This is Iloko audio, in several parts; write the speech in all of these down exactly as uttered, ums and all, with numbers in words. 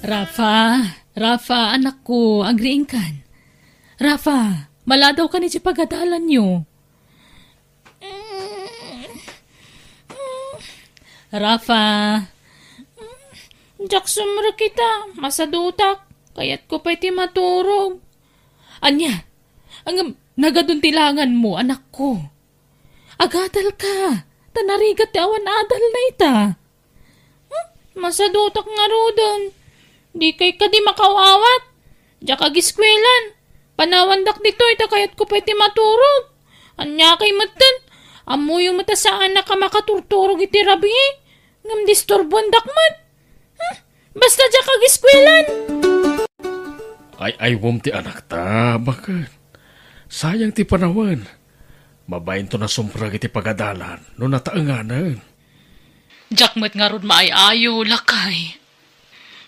Rafa, Rafa, anakko, agriingkan. Rafa, maladawkan iti pagadalanyo. Rafa. Diak sumrek ita, masadutak. Kayatko pay ti maturog. Ania? Ngem nagadun ti langanmo, anakko. Agadalka, ta narigat ti awan adalna ita. Hmm? Masadutak ngaruden. Dikay kadi makaw-awat. Diak agiskuelan. Panawandak ditoy ta kayatko pay ti maturog. Ania kay metten? Ammoyo met a saanak a makaturturog iti rabii. Ngem disturbuandak met. Hmm? Basta diak agiskuelan. Ay-aywem ti anakta, baket. Sayang ti panawen. Mabainto a sumrek iti pagadalan no nataenganen. Diak met ngarud maay-ayo, lakay.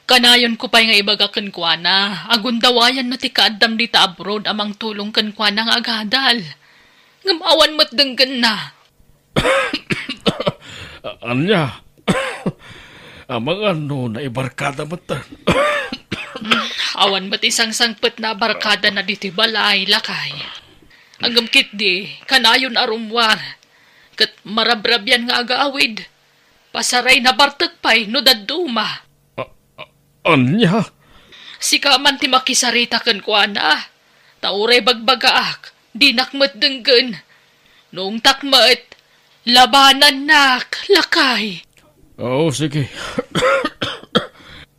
Kanayonko pay nga ibaga kenkuana a gundawayanna ti kaaddam dita abroad a mangtulong kenkuana nga agadal. Ngem awan met denggenna. Ania? Amangan no naibarkada met. Awan met ti sangsangpetna a barkadana ditoy balay, lakay. Ngem ketdi, kanayon a rummuar. Ket marabrabian nga agawid. Pasaray, nabartek pay no dadduma. A-, a-, ania? Sika man ti makisarita kenkuana. Ta uray bagbagaak, dinak met denggen. No ungtak met, labanannak, lakay. Oo, sige.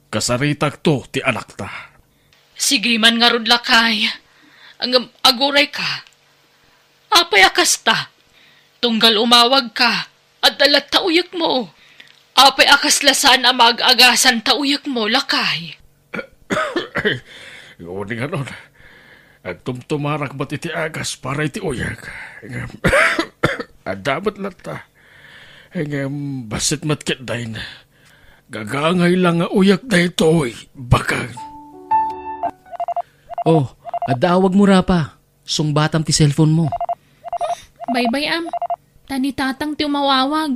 Kasaritakto ti anakta. Sige man ngarud, lakay. Ngem agurayka. Apay a kasta? Tunggal umawagka, adda latta uyekmo. Apay a kasla saan a maag-agasan ta uyekmo, lakay? Wen ngarud, agtumtumarak met iti agas para iti uyek. Ngem, adda met latta. Ngem, bassit met ketdin. Gagangay la nga uyek daytoy, baket. Oh, adda awagmo, Rafa. Sungbatam ti cellphone mo. Baybay-am. Ta ni Tatang ti umawawag.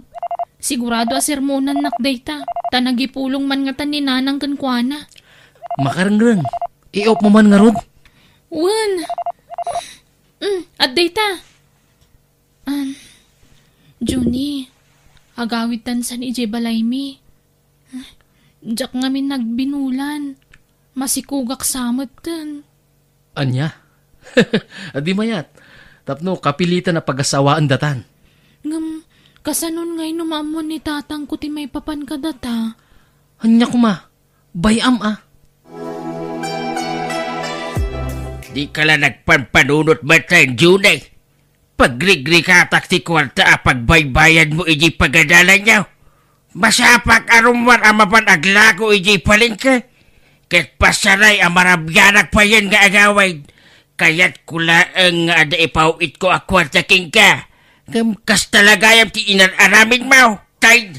Sigurado a sermonannak dayta. Ta nagipulong man ngatan ni Nanang kenkuana. Makarengreng. I-off mo man ngarud. Wen. Mm, adda ita. Um, Junie, agawidtan san idiay balaymi. Diak ngamin nagbinulan. Masikogak sa metten. Ania? Di mayat. Tapno kapilitan a pagasawaen datan. Ngem, kasanon ngay no maammuan ni tatangko ti maipapan kadata? Ania koma? Bay-am a. Dika la nagpampanunot metten, Junie. Pagrigrikatak ti kuarta a pagbaybayadmo idiay pagadalanyo. Masapak a rummuar a mapan aglako idiay palengke. Ket pasaray a marabianak payen nga agawid. Kayatko laeng nga adda ipaw-itko a kuarta kenka. Ngem kasta la gayam ti inar-aramidmo. Tay!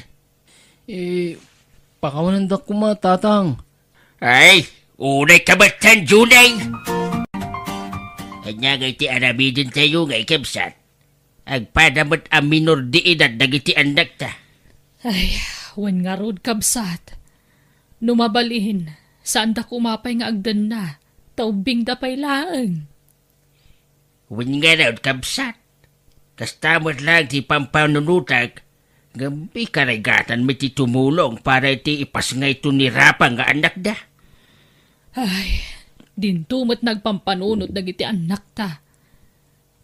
Eh, pakawanendak koma, Tatang. Ay, unay ka met, Junie! Ania ngay ti aramidentayo nga ikabsat? Agpada met a minor de edad dagiti annakta. Ay, wen ngarud, kabsat. No mabalin, saanda koma pay nga agdenna, ta ubbingda pay laeng. Wen ngarud, kabsat. Kasta met laeng ti pampanunotak, ngem ikarigatan met ti tumulong para iti ipasngayto ni Rafa nga annakda. Ay, dinto met nagpampanunot dagiti annakta.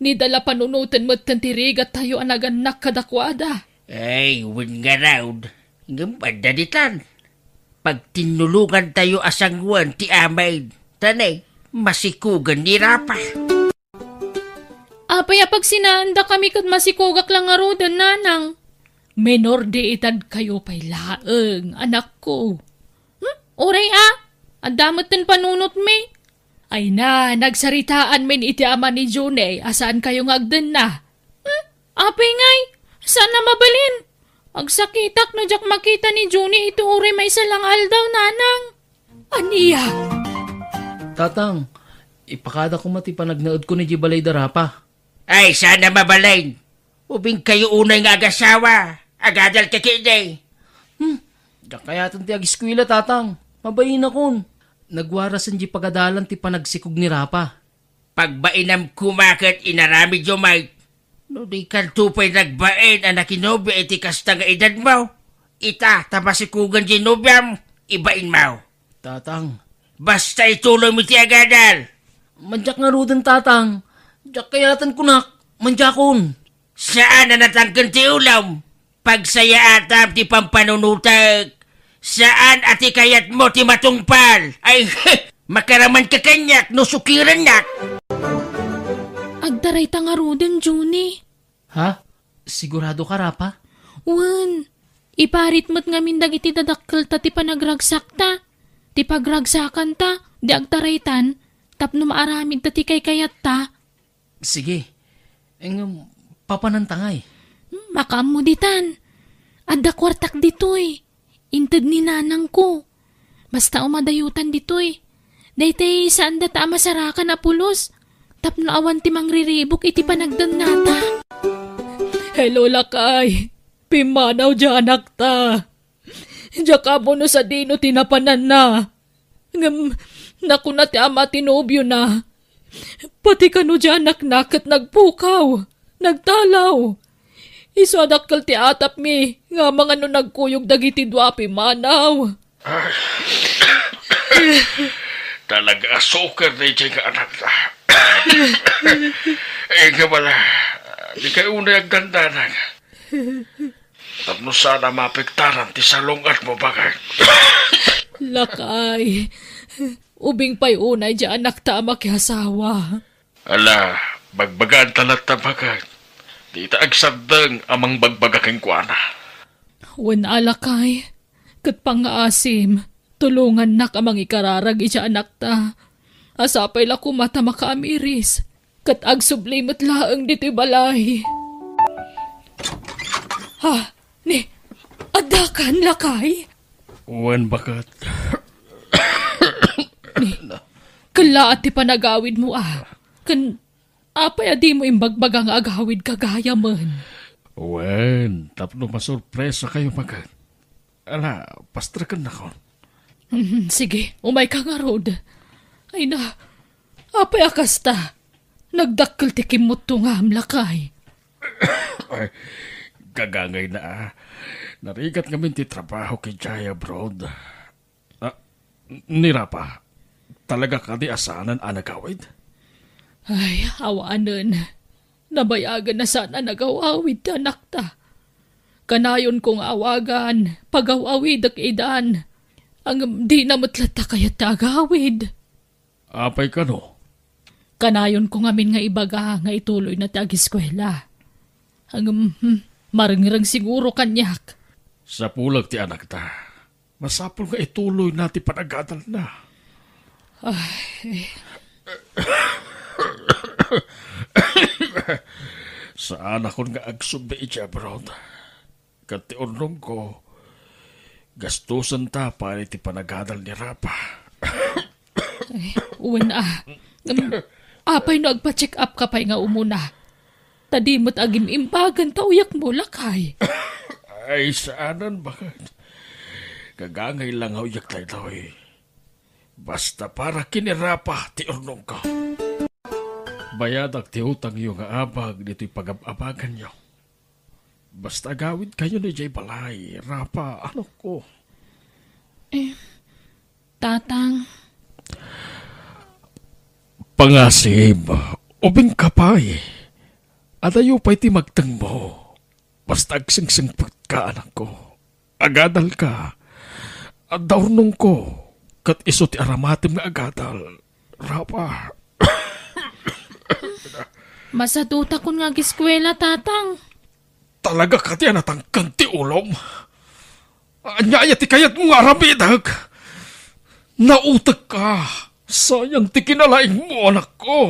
Ni da la panunoten metten ti rigattayo a nagannak kadakuada. Ay, wen ngarud. Ngem adda ditan. Pagtinnologantayo a sangoen ti amin. Ta ne, masikogen ni Rafa. Apay a pagsinaandakami ket masikogak la ngaruden, Nanang? Menor de edad kayo pay laeng, anakko. Hmm? Uray a, adda metten panunotmi. Ay na, nagsaritaanmin iti ama ni Junie a saan kayo nga agdenna. Hmm? Apay ngay, saan a mabalin? Agsakitak no diak makita ni Junie iti uray maysa la nga aldaw, Nanang. Ania? Tatang, ipakada koma ti panagnaedko idiay balay da Rafa. Ay, saan a mabalin? Ubing kayo unay nga agasawa. Agadal ka ketdi. Hmm, diak kayaten ti agiskuela, Tatang. Mabainakon. Nagwarasen diay pagadalan ti panagsikog ni Rapa. Pagbainam koma ket inaramidyo met. No di kanto pay nagbain a nakinobia iti kasta nga edadmo, ita ta masikogen diay nobiam, ibainmo. Tatang. Basta ituloymo ti agadal. Madiak ngaruden, Tatang. Diak kayaten kunak. Madiakon. Saan a natangken ti ulom. Pagsayaatam ti pampanunotek. Saan a ti kayatmo ti matungpal. Ay, makaramanka kaniak no sukirennak. Agtarayta ngaruden, Junie. Ha? Sigurado ka, Rapa? Wen, iparit met ngamin dagiti dadakkelta ti panagragsakta, ti pagragsakanta, di agtaraytan, tapno maaramidta ti kaykayatta. Sige. Ngem, papananta ngay? Hmm, makaammo ditan. Adda kuartak ditoy. Inted ni nanangko. Basta umadayotan ditoy. Daytay saandata a masarakan a pulos. Tapno awan ti mangriribuk iti panagdannata. Hello, lakay. Pimmanaw diay anakta. Diak ammo no sadino ti napananna. Ngem nakuna ti ama ti nobiona, pati kano diay anakna ket nagpukaw, nagtalaw. Isu a dakkel ti atapmi nga amangan no nagkuyog dagiti dua a pimmanaw. Ay, talaga a suker daydiay nga anakta. Eh, nga wala, di kay unay agdandanag. Tapno saan a maapektaran ti salung-atmo, baket. Lakay, ubing pay unay diay anakta a makiasawa. Ala, bagbagaanta latta, baket. Dita agsardeng a mangbagbaga kenkuana. Wen a, lakay, ket pangngaasim, tulongannak a mangikararag idiay anakta. A sapay la koma ta makaamiris, ket agsubli met laeng ditoy balay. Ha? Ni, addakan, lakay? Wen, baket. Ni, kellaat ti panagawidmo, a. Ken apay a dimo imbagbaga nga agawidka gayamen? Wen, tapno masurpresakayo, baket. Ala, pastrekennakon. Mhm, sige, umayka ngarud. Ay na, apay a kasta? Nagdakkel ti kimmutto ngam, lakay. Ay, gagangayna, a. Narigat ngamin ti trabahok idiay abroad. Ah, ni Rapa, talaga kadi a saanen a nagawid? Ay, awanen. Nabayagen a saan a nagawawid ti anakta. Kanayonko nga awagan, pagaw-awidek idan. Ngem dina met latta kayat ti agawid. Apay kano? Kanayonko ngamin nga ibaga nga ituloyna ti agiskuela. Ngem, hmm, marengreng siguro kaniak. Sapulek ti anakta. Masapul nga ituloyna ti panagadalna. Ay. Saanakon nga agsubli idiay abroad. Ket ti urnongko, gastosenta pay ti panagadal ni Rapa. Ay, wen a. Ngem, apay no agpa-check up ka pay nga umuna? Ta di met agim-imbagan ta uyakmo, lakay. Ay, saanen, baket. Gagangay la nga uyak daytoy. Basta para ken ni Rapa ti urnongko. Bayadak ti utangyo nga abag ditoy pagab-abaganyo. Basta agawidkayo idiay balay, Rapa, anakko. Eh, Tatang. Pangasib, ubingka pay. Adayo pay ti magtengmo. Basta agsingsingpetka, anakko. Agadalka. Adda urnongko. Ket isu ti aramatem nga agadal. Rapa. Masadutakon nga agiskuela, Tatang. Talaga kadi a natangken ti ulom? Ania aya ti kayatmo nga aramidek? Nautekka. Sayang ti kinalaingmo, anakko.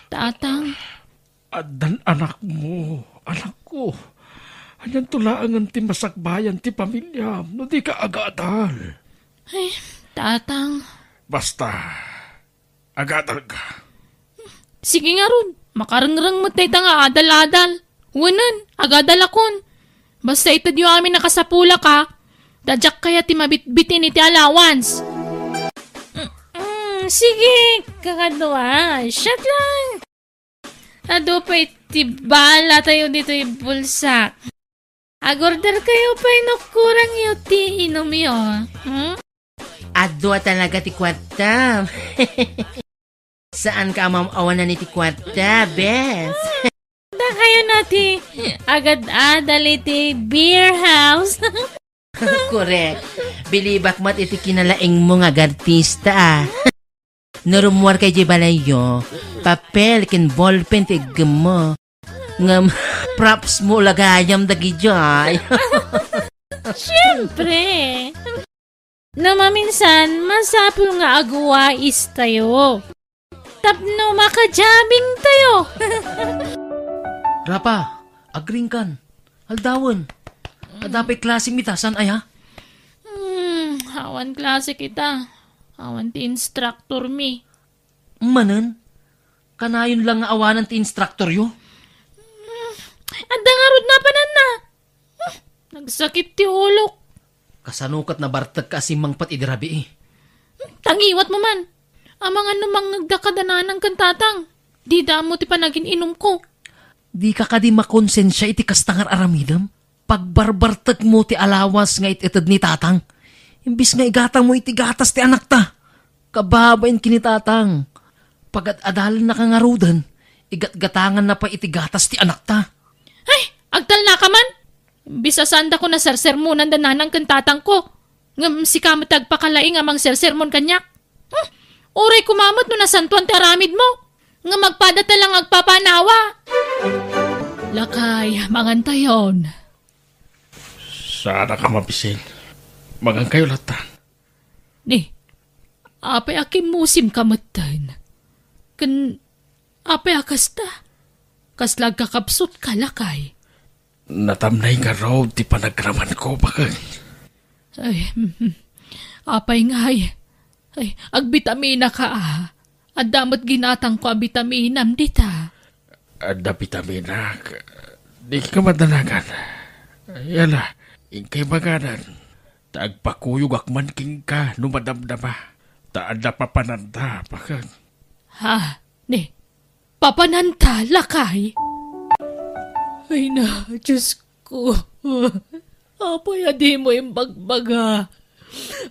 Tatang. Addan anakmo, anakko. Anianto laengen ti masakbayan ti pamiliam no dika agadal? Ay, Tatang. Basta, agadalka. Sige ngarud, makarengreng met dayta nga adal-adal. Wenen, agadalakon. Basta itedyo amin a kasapulak, a. Ta diak kayat ti mabitbitin iti allowance. Mm, sige, kakadua. Shot lang. Adu pay ti bala tayo ditoy bulsak. Agorder kayo pay no kurang yo ti inumyo. Hmm? Adu a talaga ti kuartam. Saan ka amam-awanan iti kuarta, bes? Da kayo na ti agad-adal iti beer house. Correct. Bilibak met iti kinalaingmo nga agartista, a. No rummuar kay di balayyo, papel ken ballpen ti iggemmo. Ngem, props mo la gayam dagidiay. Siyempre. No maminsan, masapul nga aguwais tayo. Tapno makajabing tayo. Rapa, agringkan. Aldawen. Adda pay klasem ita, saan aya? Hmm, awan klase kita. Awan ti instructor mi. Manen? Kanayon lang nga awanan ti instructor yo? Hmm, adda ngarud napananna. Hmm, nagsakit ti ulok. Kasano ket nabartek ka a simmangpet idi rabii? Hmm, tangiwat mo man. Amangan no mangngegda kada nanang ken tatang. Dida ammo ti panagin-inumko. Dika kadi makonsensia iti kasta nga ar-aramidem? Pagbarbartekmo ti alawas nga it-ited ni tatang, imbes nga igatangmo iti gatas ti anakta. Kababain ken ni tatang, pagad-adalennaka ngaruden, igatgatanganna pay iti gatas ti anakta. Ay, agtalnaka man! Imbes a saandako nasersermonan da nanang ken tatangko, ngem sika met ti agpakalaing a mangsersermon kaniak. Hmm, uray koma met no nasantoan ti aramidmo, ngem agpadata lang agpapanawa. Lakay, mangantayon. Saanak a mabisin. Mangankayo latta. Ni, apay a kimmusimka metten? Ken apay a kasta? Kasla agkakapsutka, lakay? Natamnay ngarud ti panagramanko, bakek. Ay, mhm. Apay ngay? Ay, agbitaminaka, a. Adda met ginatangko a bitaminam dita. Adda bitaminak. Dika madanagan. Yala, inkay maganan. Ta agpakuyogak man kenka no madamdama. Ta adda papananta, bakek. Ha? Ni, papananta, lakay? Ay na, Diyos ko. Apay a dimo imbagbaga?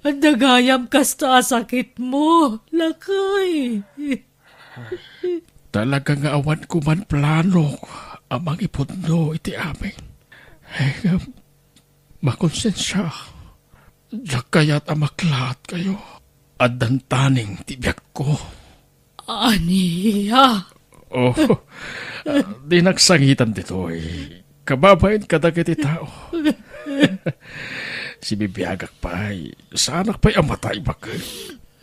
Adda gayam kasta a sakitmo, lakay. Talaga nga awan ko man plano a mangipudno iti amin. Ay, ngem, makonsensia. Diak kayat a maklaat kayo. Addan taning ti biagko. Ania? Oh, di nagsangitan ditoy. Kababain kadagiti tao. Sibibiagak pay, saanak pay a matay, bakek.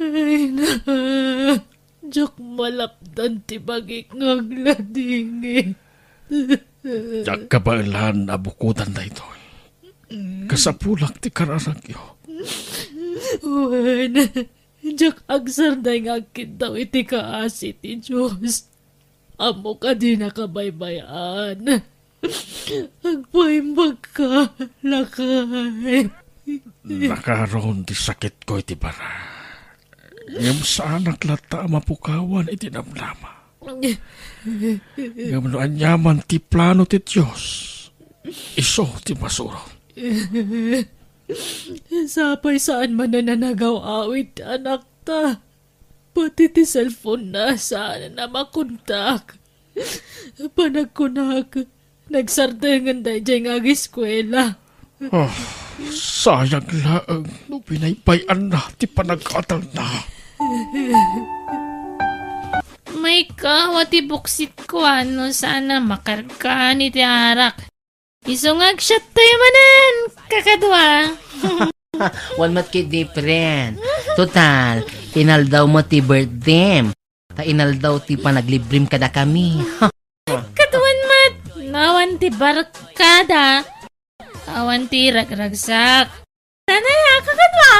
Ay na, diak malapdan ti bagik nga agladingit. Diak kabaelan a bukodan daytoy. Kasapulak ti kararagyo. Wen, diak agsardeng nga agkiddaw iti kaasi ti Dios. Ammok a dina kabaybay-an. Agpaimbagka, lakay. Nakaron ti sakitko iti bara. Ngem saanak latta a mapukawan iti namnama. Ngem no aniaman ti plano ti Dios, isu ti masurot. Sapay saan manen a nagaw-awid ti anakta. Pati ti cellphone-na, saan a makontak. Panagkunak, nagsardengen daydiay nga agiskuela. Ah, sayang laeng no binaybay-anna ti panag-adalna. Maikawa ti buksitko, a, no saan a makargaan iti arak. Isu nga agshot tayo manen, kakadua. Wen met ket different. Total, inaldaw met ti birthdayem. Ta inaldaw ti panaglibrem kadakami. Kaduan met, awan ti barkada, awan ti ragragsak. Nanay, kakadua.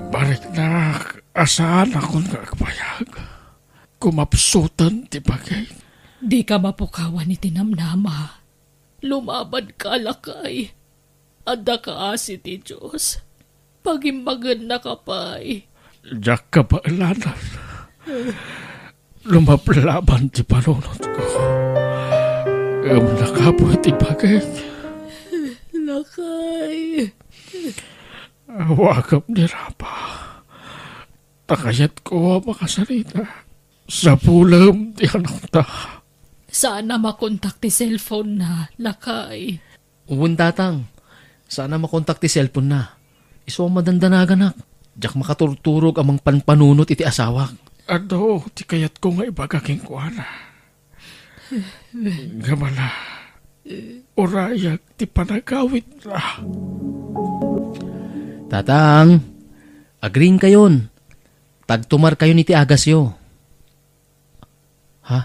Bariknak, a saanakon nga agbayag. Kumapsutan ti bagik. Dika mapukawan iti namnama. Lumabanka, lakay. Adda kaasi ti Dios. Pagimbagennaka pay. Diak kabaelan. Lumablaban ti panunotko. Ngem nakapuy ti bagik. Lakay. Awakem ni Rafa. Ta kayatko a makasarita. Sapulem ti anakta. Saan a makontak ti cellphone na, lakay. Wen, tatang. Saan a makontak ti cellphone na. Isu a madandanaganak. Diak makaturturog a mangpanpanunot iti asawak. Adu ti kayatko nga ibaga kenkuana. Ngem ala, urayag ti panagawidna. Tatang, agriingkayon. Tagtumarkayon iti agasyo. Ha?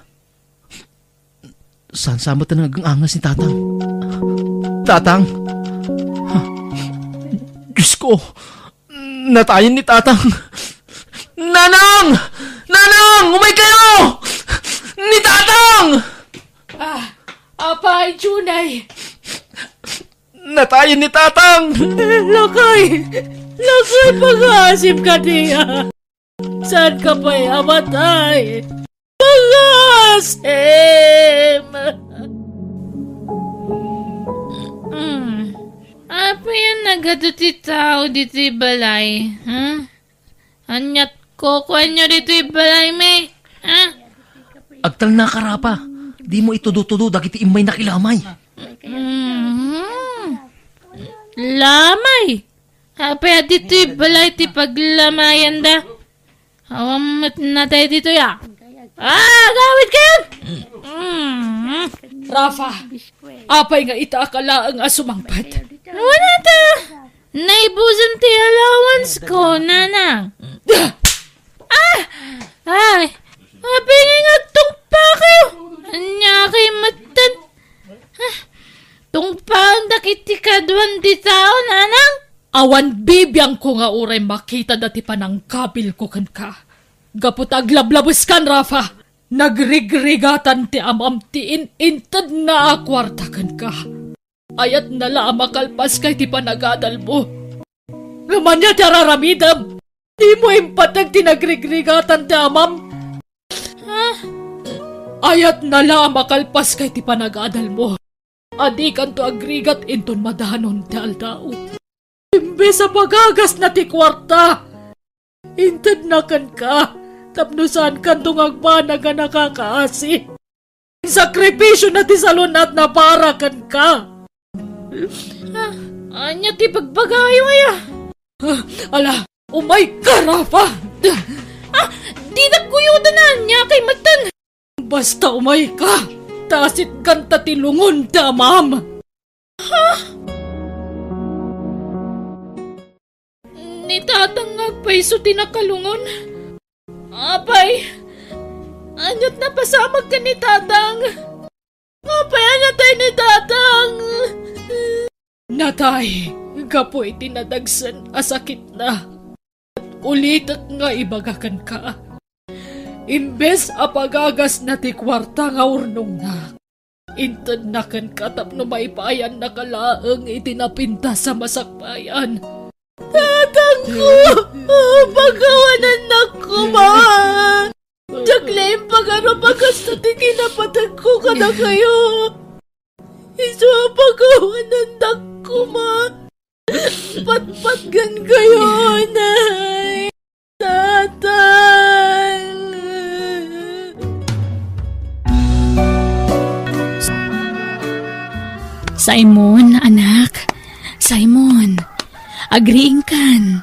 Saan sa met ti nagang-angas ni Tatang? Tatang! Ha? Diyos ko! Natayen ni Tatang! Nanang! Nanang! Umay kayo! Ni Tatang! Ah, apay, Junay! Natayen ni Tatang! Lakay! Lakay, pagaasim ka diya! Saan ka pay amatay? Pagaasim! Mm. Apay a nagadu ti tao ditoy balay, ha? Aniat kukuanyo ditoy balay, mi? Ha? Agtalnaka, Rafa. Dimo itudo-tudo dagiti immay nakilamay. Mm. Lamay? Apay a ditoy balay ti paglamayanda? Awan met natay ditoy, a. Ah, agawid kayo! Mm. Rafa, apay nga ita ka laeng a sumangpet? Wala ta. Naibusan ti allowance ko, nanang. Ah! Ay, apay nga agtungpa kayo? Ania kay metten? Ah, tungpaen dagiti kaduan ti tao, nanang? Awan bibiangko nga uray makitada ti panangkabilko kenka. Gapu ta aglablabeskan, Rafa, nagrigrigatan ti amam ti in-intedna a kuarta kenka. Ayatna la a makalpaska iti panagadalmo. Ngem ania ti araramidem? Dimo impateg ti nagrigrigatan ti amam? Ha? Ayatna la a makalpaska iti panagadalmo. A dikanto agrigat inton madanon ti aldaw. Imbes a pagagasna ti kuarta, intedna kenka tapno saankanto nga agbanag a nakakaasi. Sakrifisiona ti salun-atna para kenka. Ah, ania ti pagbagayo aya? Ah, ala, umayka, Rafa! Ah, dinak guyodan a ania kay metten. Basta umayka, ta asitkanta ti lungon ti amam. Ha? Ni Tatang nga agpayso ti nakalungon? Apay, aniat napasamak ken ni Tatang? Apay a natay ni Tatang? Natay gapu iti nadagsen a sakitna. Ulitek nga ibaga kenka. Imbes a pagagasna ti kuarta nga urnongna, intedna kenka tapno maipaayannaka laeng iti napintas a masakbayan. Tatangko! Pagawanannak koma! Diak la impagarup a kasta ti kinapategko kadakayo. Isu a pagawanannak koma. Patpatgen kayo, Nay! Tatang! Simon, anak. Simon, agriingkan.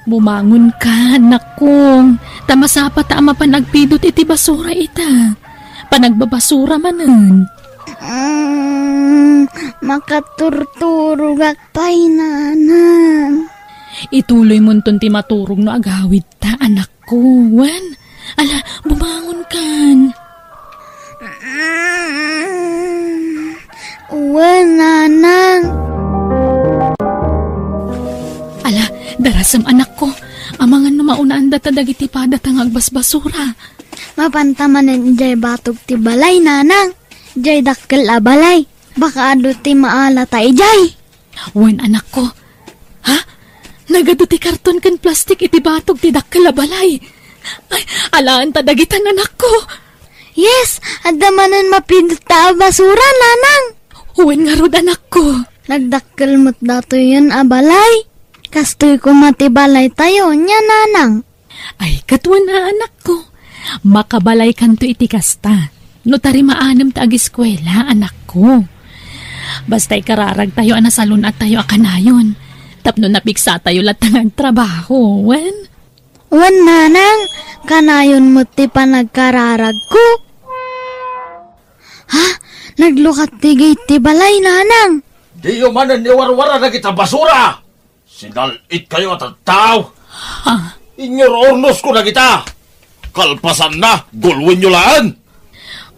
Bumangon ka, anakko. Ta masapa ta a mapan agpidut iti basura ita. Panagbabasura manen. Mm, makaturturogak pay, nanang. Ituloy monton ti maturog no agawid ta, anakko. Wen, ala, bumangon kan. Wen, nanang. Ala, darasem, anakko. Amangan no maunaan data dagiti padata nga agbasbasura. Mapanta manen idiay batog ti balay, nanang. Jay dakkel a balay. Baka adu ti maalata ijay. Wen, anakko. Ha? Nagadu ti karton ken plastik iti batog ti dakkel a balay. Ay, alaen ta dagitan, anakko. Yes, adda manen mapidut ta a basura, nanang. Wen ngarud, anakko. Nagdakkel met datoyen a balay. Kastoy koma ti balaytayo, nia, nanang. Ay, ket wen a, anakko. Makabalaykanto iti kasta. No tarimaanem ta agiskuela, anakko. Basta ikararagtayo a nasalun-attayo a kanayon. Tapno napiksatayo latta nga agtrabaho, wen? Wen, nanang, kanayon met ti panagkararagko. Ha? Naglukat ti gate ti balay, nanang. Diyo manen iwarwara dagita basura! Sinal-itkayo a tattao! Ha? Inyor urnosko dagita! Kalpasanna, gulwenyo laeng!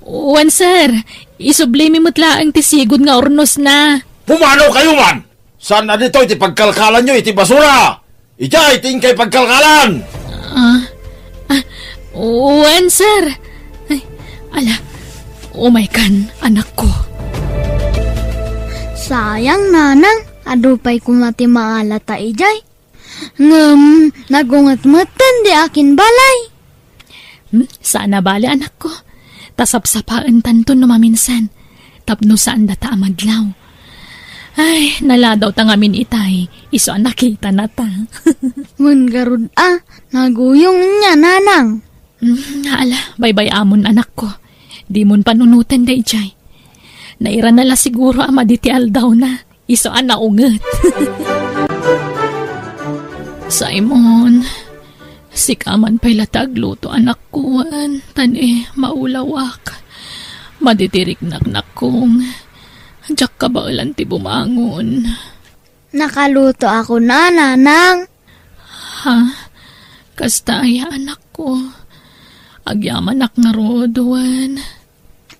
Wen, sir. Isublimi met laeng ti sigud nga urnosna. Pumanaw kayo man! Saan a ditoy ti pagkalkalanyo iti basura? Idiay ti inkay pagkalkalan! Ah, ah, wen, sir. Ay, ala, umaykan, anakko. Sayang, nanang, adu pay koma ti maalata idiay. Ngem, nagunget metten di akin balay. Hmm, saan a bale, anakko. Ta sapsapaentanto no maminsan. Tapno saandata a madlaw. Ay, naladawta ngamin itay. Isu a nakitanata. Wen ngarud a, naguyong nia, nanang. Hmm, ala, baybay-amon, anakko. Dimon panunoten daydiay. Nairana la siguro a madi ti aldawna. Isu a naunget. Simon, sika man pay la ti agluto, anakko, wen, ta ni maulawak. Madi ti riknak, nakkong. Diak kabaelan ti bumangon. Nakalutoakon a, nanang. Ha? Kasta aya, anakko? Agyamanak ngarud, wen.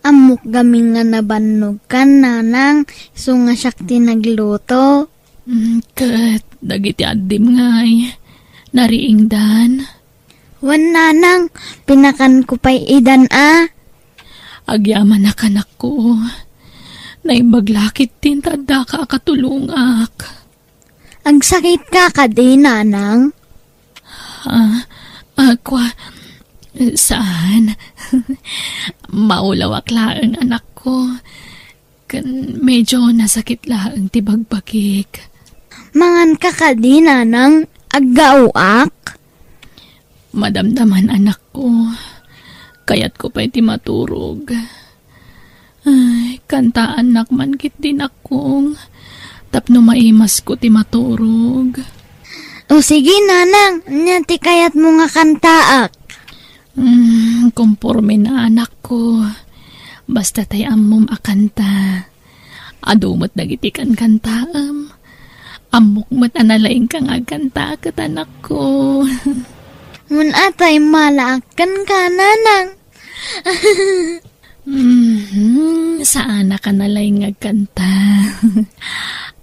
Ammok gamin nga nabannogkan, nanang, isu nga siak ti nagluto. Mm, ket dagiti addim ngay, nariingdan? Wen, nanang, pinakanko pay idan a. Agyamanak, anakko. Naimbag la ketdin ta addaka a katulongak. Agsakitka kadi, nanang? Ah, ah, kua, saan. Maulawak laeng, anakko. Ken medyo nasakit laeng ti bagbagik. Manganka kadi, nanang? Aggaoak? Madamdaman, anakko. Kayatko pay ti maturog. Ay, kantaannak man ketdi, nakkong, tapno maimasko ti maturog. O sige, nanang, ania ti kayatmo nga kantaak? Mm, komporme na, anakko. Basta tay ammom a kanta. Adu met dagiti kankantaem. Ammok met a nalaingka nga agkanta ket, anakko. Mun atay malaak kenka, nanang. Mhm, saanaka nalaing nga agkanta.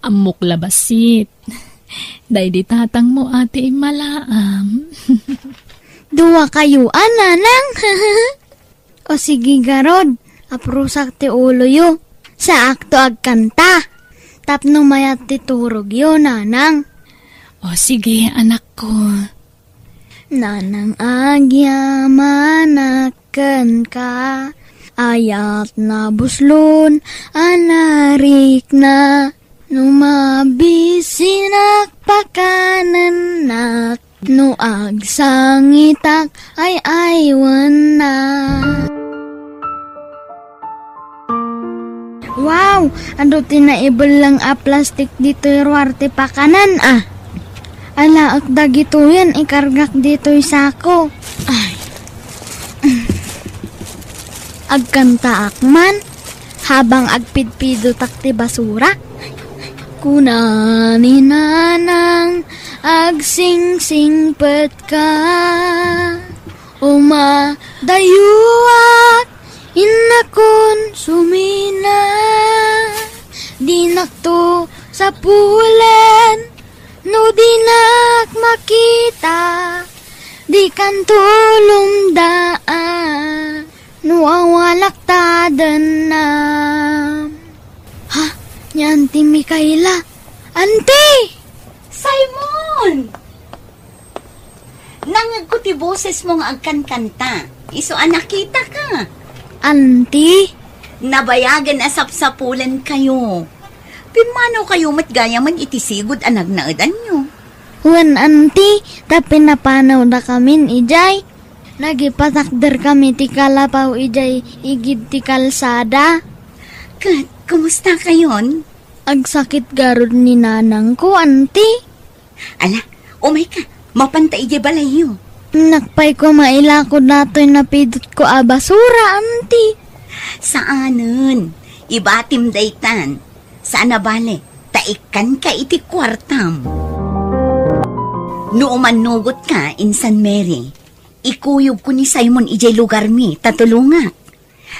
Ammok la bassit. Daydi tatangmo a ti immalaam. Duakayo a, nanang. O sige, garud, aprusak ti uloyo. Saakto agkanta. Tapno mayat ti turogyo, nanang. O sige, anakko. Nanang, agyamanak kenka, ayat nabuslon a narikna. No mabisinak, pakanennak. No agsangitak, ay-aywennak. Wow! Adu ti naibelleng a plastik ditoy ruar ti pakanan, a. Alaek dagitoyen, ikargak ditoy sako. Ay. Agkantaak man, habang agpidpidotak ti basura. Kuna ni Nanang, agsingsingpetka. Umadayuak, innakon sumina. Dinakto sapulen, no dinak makita. Dikanto lumdaan, no awalak tadenna. Kayla. Anti! Simon! Nangngegko ti bosesmo nga agkankanta. Isu a nakitaka. Anti? Nabayagen a sapsapulenkayo. Pimmanawkayo met gayamen iti sigud a nagnaedanyo. Wen, anti, ta pinapanawdakamin idiay. Nagipatakderkami ti kalapaw idiay igid ti kalsada. Ket, kumustakayon? Agsakit garud ni nanangko, anti. Ala, umayka, mapanta idiay balayyo. Napay ko mailako datoy napidotko a basura, anti. Saanen, ibatim daytan. Saan a bale, ta ikkanka iti kuartam. No umannugotka, insan Mary, ikuyogko ni Simon idiay lugarmi, ta tulongak.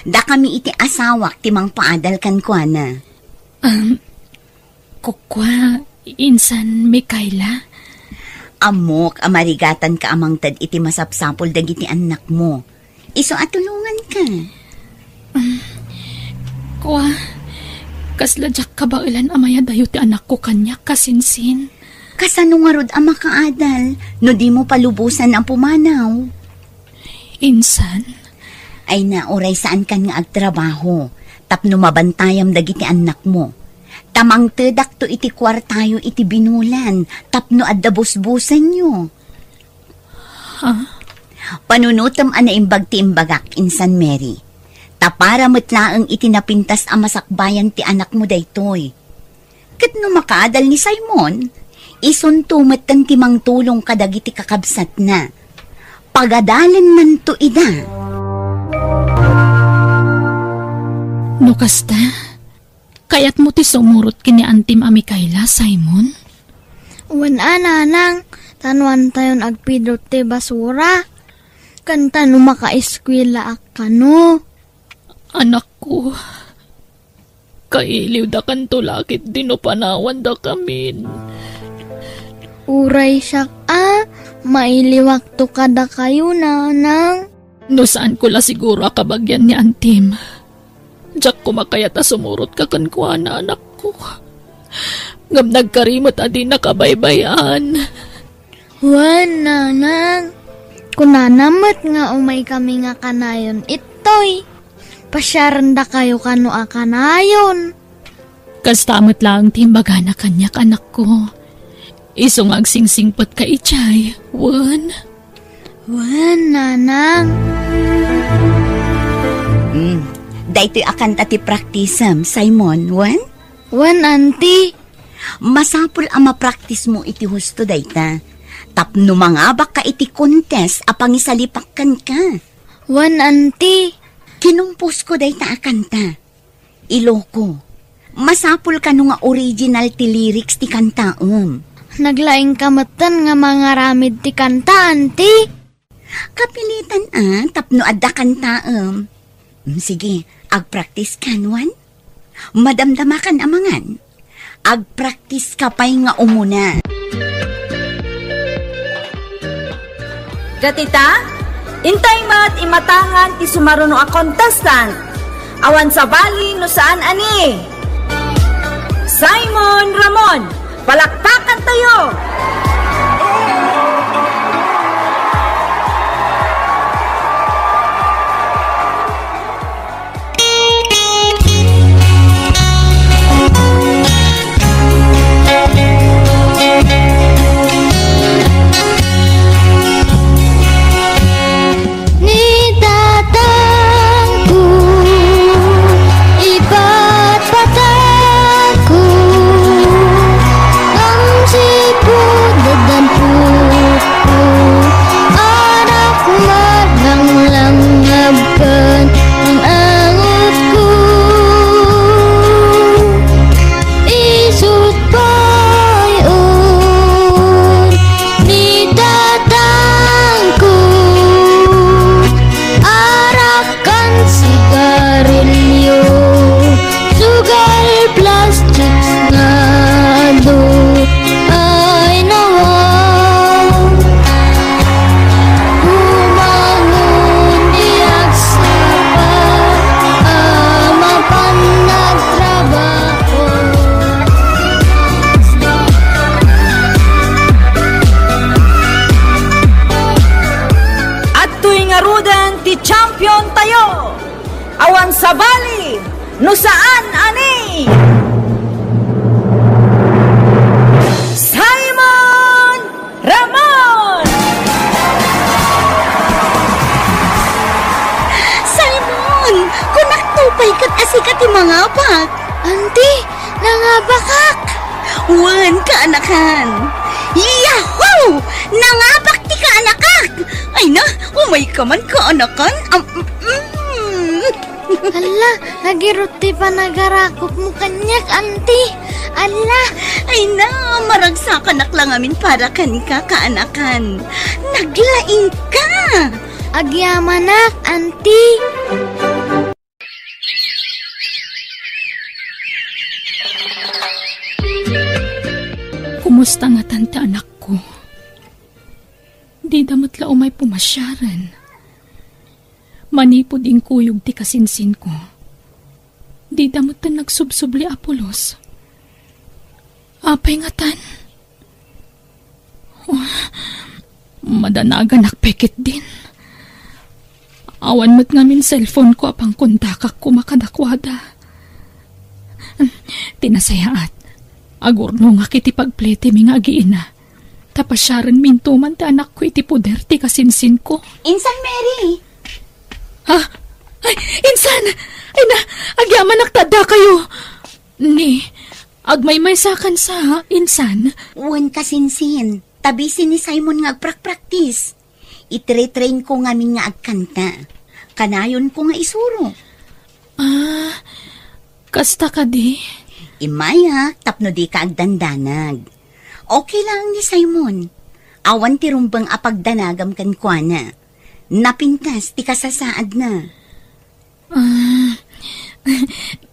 Dakami iti asawak ti mangpaadal kenkuana. Um, kukua, insan Mikaela? Ammok a marigatanka a mangted iti masapsapul dagiti annakmo. Isu a tulonganka. Um, kua, kasla diak kabaelan a mayadayo ti anakko kaniak, kasinsin. Kasano ngarud a makaadal no dimo palubosan a pumanaw? Insan? Ay na, uray saankan nga agtrabaho tapno mabantayam dagiti annakmo. Ta mangtedakto iti kuartayo iti binulan tapno adda busbusenyo. Ha? Panunotem a naimbag ti imbagak, insan Mary. Ta para met laeng iti napintas a masakbayan ti anakmo daytoy. Ket no makaadal ni Simon, isunto metten ti mangtulong kadagiti kakabsatna. Pagadalennanto ida. No kasta, kayatmo ti sumurot ken ni Antim a Mikaela, Simon? Wen a, nanang, ta no antayon agpidot ti basura. Ken ta no makaeskuelaak kano. Anakko, kailiwdakanto la ketdi no panawandakamin. Uray siak a, mailiwakto kadakayo, nanang. No saanko la siguro a kabagian ni Antim, diak koma kayat a sumurotka kenkuana, anakko. Ngem nagkari met a dinnak kabaybay-an. Wen, nanang. Kunana met nga umaykami nga kanayon ittoy. Pasiarendakayo kano a kanayon. Kasta met laeng ti imbagana kaniak, anakko. Isu nga agsingsingpetka idiay, wen? Wen, nanang. Mm, daytoy a kanta ti praktisem, Simon, wen? Wen, anti. Masapul a mapraktismo iti husto dayta. Tapno mangabakka iti contest a pangisalipak kenka. Wen, anti. Kinumposko dayta a kanta. Iloko. Masapul kano nga original ti lyrics ti kantaem. Naglaingka metten nga mangaramid ti kanta, anti? Kapilitan a, tapno adda kantaem. Mm, sige, agpraktis kan, wen? Madamdamakan a mangan. Agpraktis ka pay nga umuna. Ket ita, intay met imatangan ti sumaruno a contestant. Awan sabali no saan a ni Simon Ramon. Palakpakantayo! Ni tatangko, ipatpatangko, ngem sipud No saan a ni Simon Ramon! Simon! Kunak to pay ket asika ti mangabak. Auntie, nangabakak! Wen, kaanakan! Yahoo! Nangabak ti kaanakak! Ay na, umayka man, kaanakan! Am, mm. Hala, nagirut ti panagarakopmo kaniak, auntie. Hala, ay na, maragsakanak la ngamin para kenka, kaanakan. Naglaingka! Agyamanak, auntie. Kumusta ngatan ti anakko? Dida met la umay pumasiaren. Manipud inkuyog ti kasinsinko, dida metten nagsubsubli a pulos. Apay ngatan? Oh, madanaganak pay ketdin. Awan met ngamin cellphone-ko a pangkontakak koma kadakuada. Ti nasayaat, agurnongak iti pagpletemi nga agiina. Ta pasiarenminto man ti anakko iti poder ti kasinsinko. Insan, Mary! Ha? Ay, insan! Ay na, agyamanak ta addakayo! Ni, agmaymaysakan sa, insan? Wen, kasinsin, ta busy ni Simon nga agprakpraktis. Itre-train-ko ngamin nga agkanta. Kanayonko nga isuro. Ah, kasta kadi? Immayak tapno dika agdandanag. Okay lang ni Simon. Awan ti rumbeng a pagdanagam kenkuana. Napintas ti kasasaadna. Ah,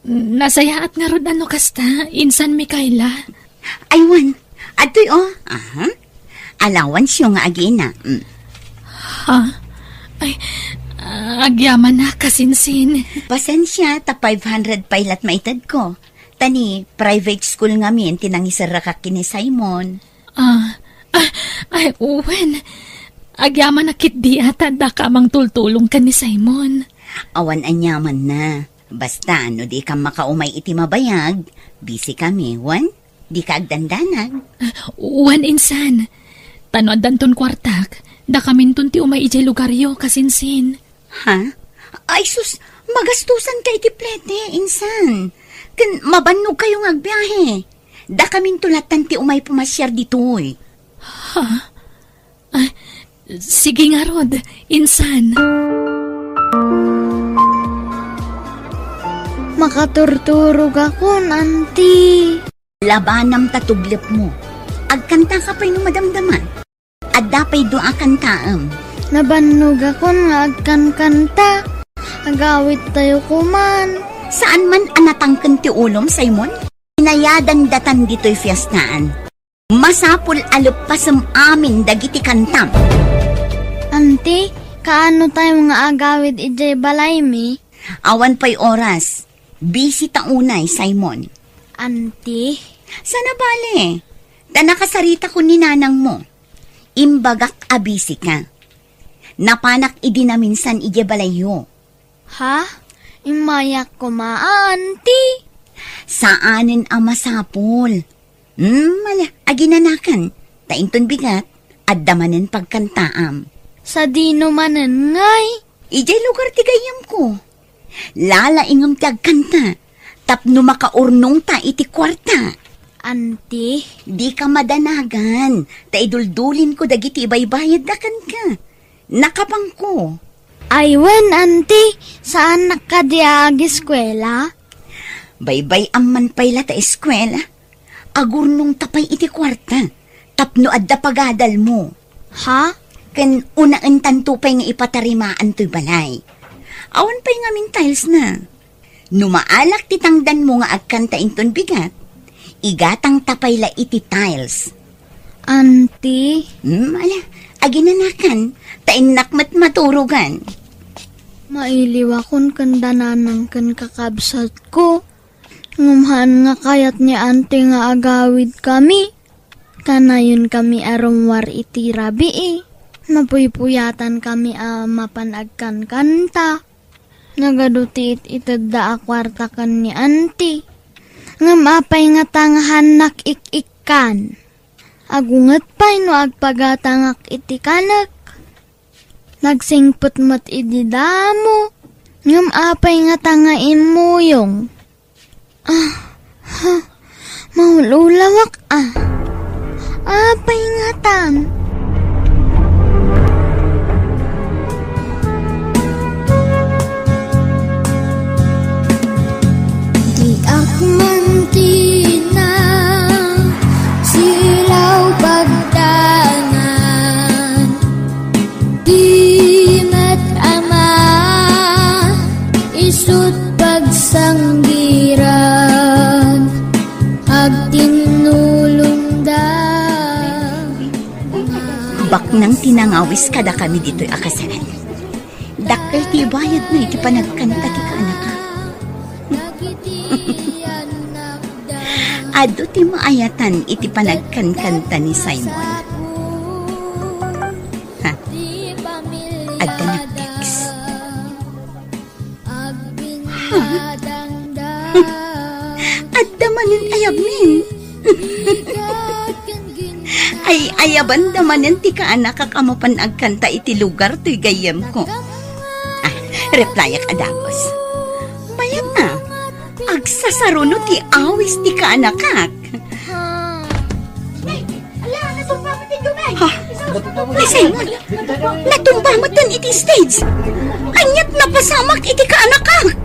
nasayaat ngarud a no kasta, insan Mikaela. Ay, wen, adtoy, oh. Aha. Allowance-yo nga agiina. Mm. Ha? Ay, ah, agyamanak, kasinsin. Pasensia, ta five hundred pay la't maitedko. Ta ni private school ngamin ti nangiserrakak ken ni Simon. Ah, ah, ay, wen. Agyamanak ketdi a ta addaka a mangtultulong ken ni Simon. Awan aniamanna. Basta, no dikam makaumay iti mabayag, busy kami, wen? Dika agdandanag. Ah, wen, insan. Ta no addanton kuartak, dakaminton ti umay idiay lugaryo, kasinsin. Ha? Ay, sus, magastusanka iti plete, insan. Ken mabannogkayo nga agbiahe. Dakaminto lattan ti umay pumasiar ditoy. Ha? Ah, sige ngarud, insan. Makaturturogakon, auntie. Labanam ta tublepmo. Agkantaka pay no madamdama. Adda pay dua a kantaem. Nabannogakon nga agkankanta. Agawittayo koman. Saan man a natangken ti ulom, Simon? Inayadan datan ditoy fiestaan. Masapul a leppasem amin dagiti kantam. Auntie, kaano tayo nga agawid idiay balaymi? Awan pay oras. Busy ta unay, Simon. Auntie? Sana bale. Ta nakasaritakon ni nanangmo. Imbagak a busy ka. Napanak idi naminsan idiay balayyo. Ha? Immayak koma, auntie? Saanen a masapul. Hmm, ala, aginanakan. Ta inton bigat, adda manen pagkantaam. Sadino manen ngay? Idiay lugar ti gayyemko. Lalaingem ti agkanta. Tapno makaurnongta iti kuarta. Auntie? Dika madanagan. Ta iduldulinko dagiti ibaybayadda kenka. Nakabangko. Ay wen, auntie, saannak kadi a agiskuela? Baybay-am man pay la ta eskuela. Agurnongta pay iti kuarta tapno adda pagadalmo. Ha? Ken unaentanto pay nga ipatarimaan toy balay. Awan pay ngamin tiles na. No maalak ti tangdanmo nga agkanta inton bigat, igatangta pay la iti tiles. Auntie? Hmm, ala, aginanakan, ta innak met maturogan. Mailiwakon ken dananang ken kakabsatko. Ngem haan nga kayat ni auntie nga agawid kami. Kanayon kami a rummuar iti rabii. Napuypuyatan kami a mapan agkankanta. Nagadu ti it-itedda a kuarta ken ni Auntie. Ngem apay ngata nga haannak ik-ikkan? Agunget pay no agpagatangak iti kanek. Nagsingpet met idi damo. Ngem apay ngata nga immuyong? Ah, ha, maululawak, ah. Apay ngatan? Diak man tina silaw pagdangan. Di met ama isut pagsanggiran, agtinnulongda. Baknang ti nangawis kadakami ditoy a kasaran. Dakkel ti bayadna iti panagkanta ti kaanakak. Adu ti maayatan iti panagkankanta ni Simon. Ha? Adda nagtext. Ha? Adda manen ayabmin. Ay, ayabanda manen ti kaanakak a mapan agkanta iti lugar toy gayyemko. Ah, replyak a dagus. Mayat a, agsasaruno ti awis ti kaanakak. Ala, natumba met ti dumay. Ha? Ni Simon, natumba met iti stage. Aniat napasamak iti kaanakak?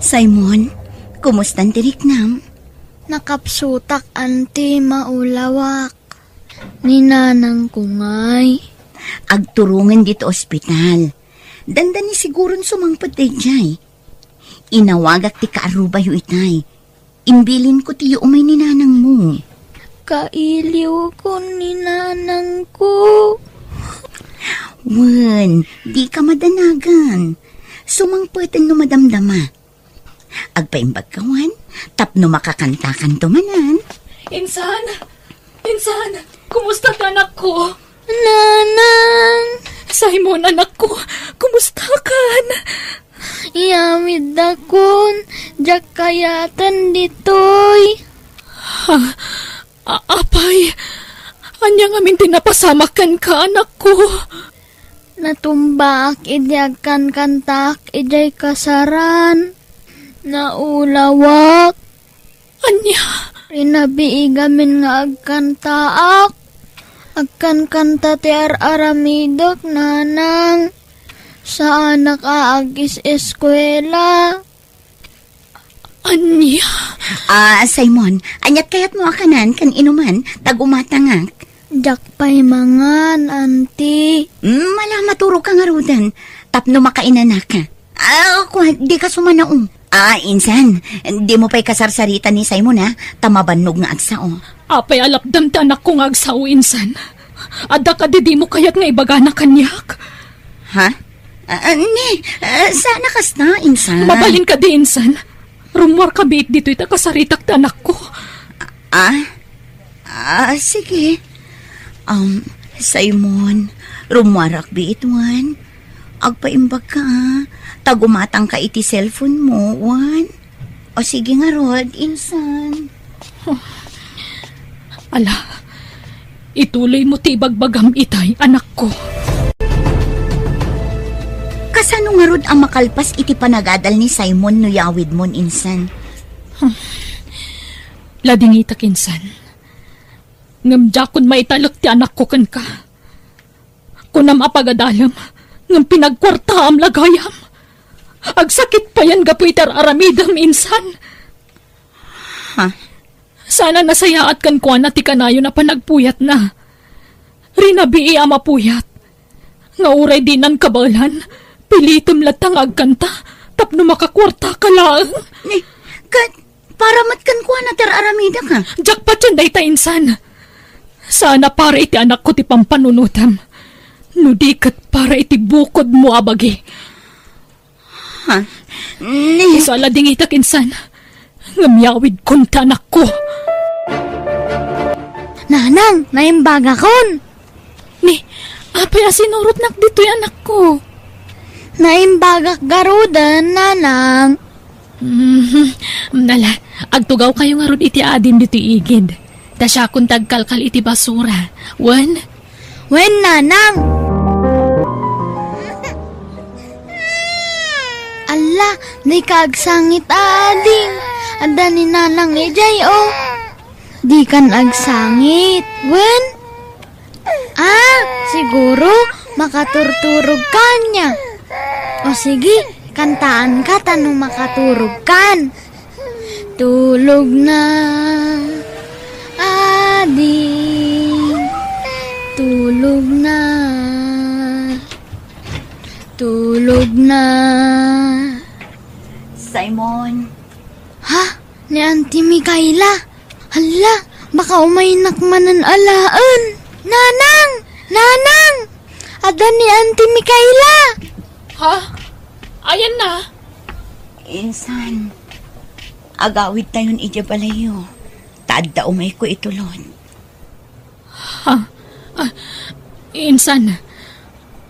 Simon, kumustan ti riknam? Nakapsutak, Auntie, maulawak. Ni nanangko ngay? Agturongen ditoy ospital. Dandani siguron sumangpet daydiay. Inawagak ti kaarrubayo itay. Imbilinko ti umay ni nanangmo. Kailiwkon ni nanangko. Wen, dika madanagan. Sumangpeten no madamdama. Agpaimbag ka, Juan, tapno makakantakanto manen. Insan! Insan! Kumusta ti anakko? Nanang! Simon, anakko, kumustakan? Iyawiddakon, diak kayaten ditoy. Ha? A-, apay, ania ngamin ti napasamak kenka, anakko? Natumbaak idi agkankantaak idiay kasaran. Naulawak. Ania? Rinabii gamin nga agkantaak. Agkankanta ti ar-aramidek, nanang. Saanak a agis-eskuela. Ania? Ah, Simon, aniat kayatmo a kanan ken inuman, ta gumatangak? Diak pay mangan, Auntie. Mm, ala, maturogka ngaruden, tapno makainanaka. Ah, kua, dika sumanaom. Ah, insan, dimo pay kasarsarita ni Simon, ha? Ta mabannog nga agsao. Apay a lapdam ti anakko nga agsao, insan? Adda kadi dimo kayat nga ibagana kaniak? Ha? Ah, ah, ni, ah, saan a kasta, insan? Mabalin kadi, insan? Rummuarka biit ditoy ta kasaritak ti anakko. Ah? Ah, sige. Um, Simon, rummuarak biit, wen. Agpaimbagka, ah. Ta gumatangka iti cellphone mo, wen. O sige ngarud, insan. Ala, ituloymo ti ibagbagam itay, anakko. Kasano ngarud a makalpas iti panagadal ni Simon no yawidmon, insan? Ladingitak, insan. Ngem diakon maitalek ti anakko kenka. Kunam a pagadalem, ngem pinagkuartaam la gayam. Agsakit payen gapu iti ar-aramidem, insan. Ha? Saan a nasayaat kenkuana ti kanayon a panagpuyatna. Rinabii a mapuyat. Nga uray dinan kabaelan, pilitem latta nga agkanta tapno makakuartaka laeng. Ni, ket para met kenkuana ti ar-aramidek, ha? Diak patien dayta, insan. Saan a para iti anakko ti pampanunotem, no di ket para iti bukodmo a bagi. Ha? Ni- Isu a ladingitak, insan, ngem yawidkon ti anakko. Nanang, naimbagakon. Ni, Apay a sinurotnak ditoy, anakko? Naimbagak garuden, nanang. Mhm. Nala, agtugawkayo ngarud iti adim ditoy igid. Ta siakon ti agkalkal iti basura. Wen? Wen, nanang. Alla, dika agsangit, ading. Adda ni nanang idiay, o. Dikan agsangit. Wen? Ah, siguro makaturturog ka ania. O sige, kantaanka ta no makaturog kan. Tulog na, ading. Tulog na. Tulog na. Simon. Ha? Ni Auntie Micaela? Hala, baka umaynak manen alaen. Nanang! Nanang! Adda ni Auntie Micaela! Ha? Ayanna? Insan, agawidtayon idiay balayyo. Ta adda umayko itulon. Ha? Ah, insan,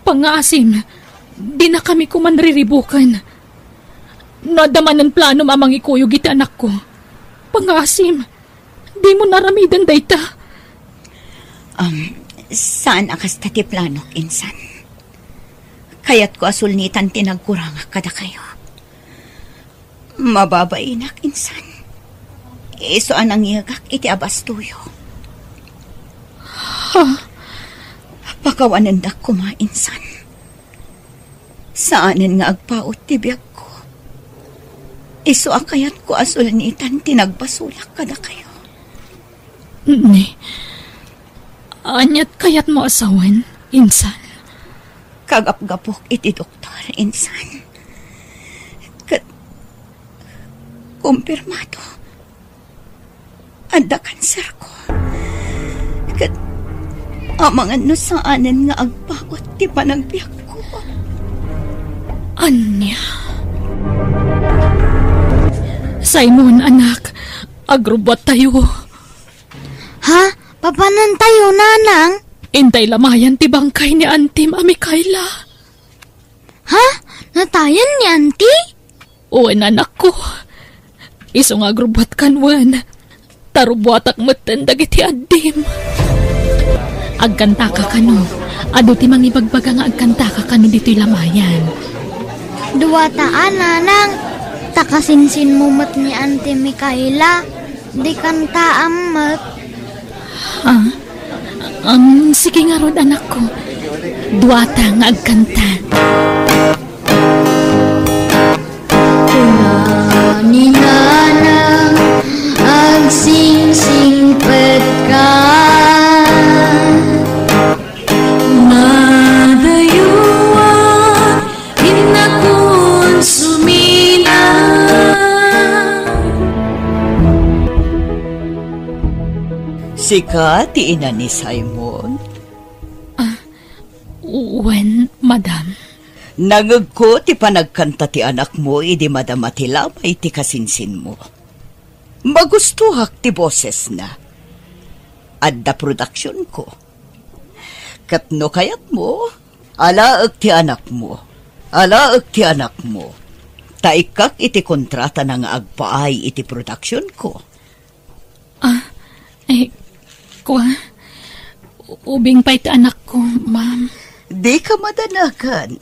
pangngaasim, dinakami koman riribuken. No adda manen planom a mangikuyog iti anakko, pangngaasim, dimo aramiden dayta. Um, saan a kasta ti planok, insan. Kayatko a sulnitan ti nagkurangak kadakayo. Mababainak, insan. Isu a nangyegak iti abastoyo. Ha? Pakawanendak koma, insan. Saanen nga agpaut ti biagko. Isu a kayatko a sulnitan ti nagbasolak kadakayo. Ni, aniat kayatmo a sawen, insan? Kagapgapok iti doktor, insan. Ket kumpirmado, adda kanserko. Ket amangan no saanen nga agpaut ti panagbiagko. Ania? Simon, anak, agrubbuattayo. Ha? Papanantayo, nanang? Intay lamayan ti bangkay ni Antim a Micaela. Ha? Natayan ni Anti? Wen, anakko. Isu nga agrubbuatkan wen. Ta rubbuatak metten dagiti addim. Agkantaka kano. Adu ti mangibagbaga nga agkantaka kano ditoy lamayan. Duata a, nanang. Ta kasinsinmo met ni Auntie Micaela. Dikan taam met. Ah, um, sige ngarud, anakko. Duata nga agkanta. Kuna ni Nanang, agsingsingpet ka. Madayuan, innak sumina. Sika ti ina ni Simon? Ah, wen, madam. Nangegko ti panagkanta ti anakmo idi madama ti lamay ti kasinsinmo. Magustoak ti bosesna. Adda produksionko. Ket no kayatmo, alaek ti anakmo. Alaek ti anakmo. Ta ikkak iti kontratana nga agpaay iti produksionko. Ah, eh, kua, ubing pay ti anakko, ma'am. Dika madanagan.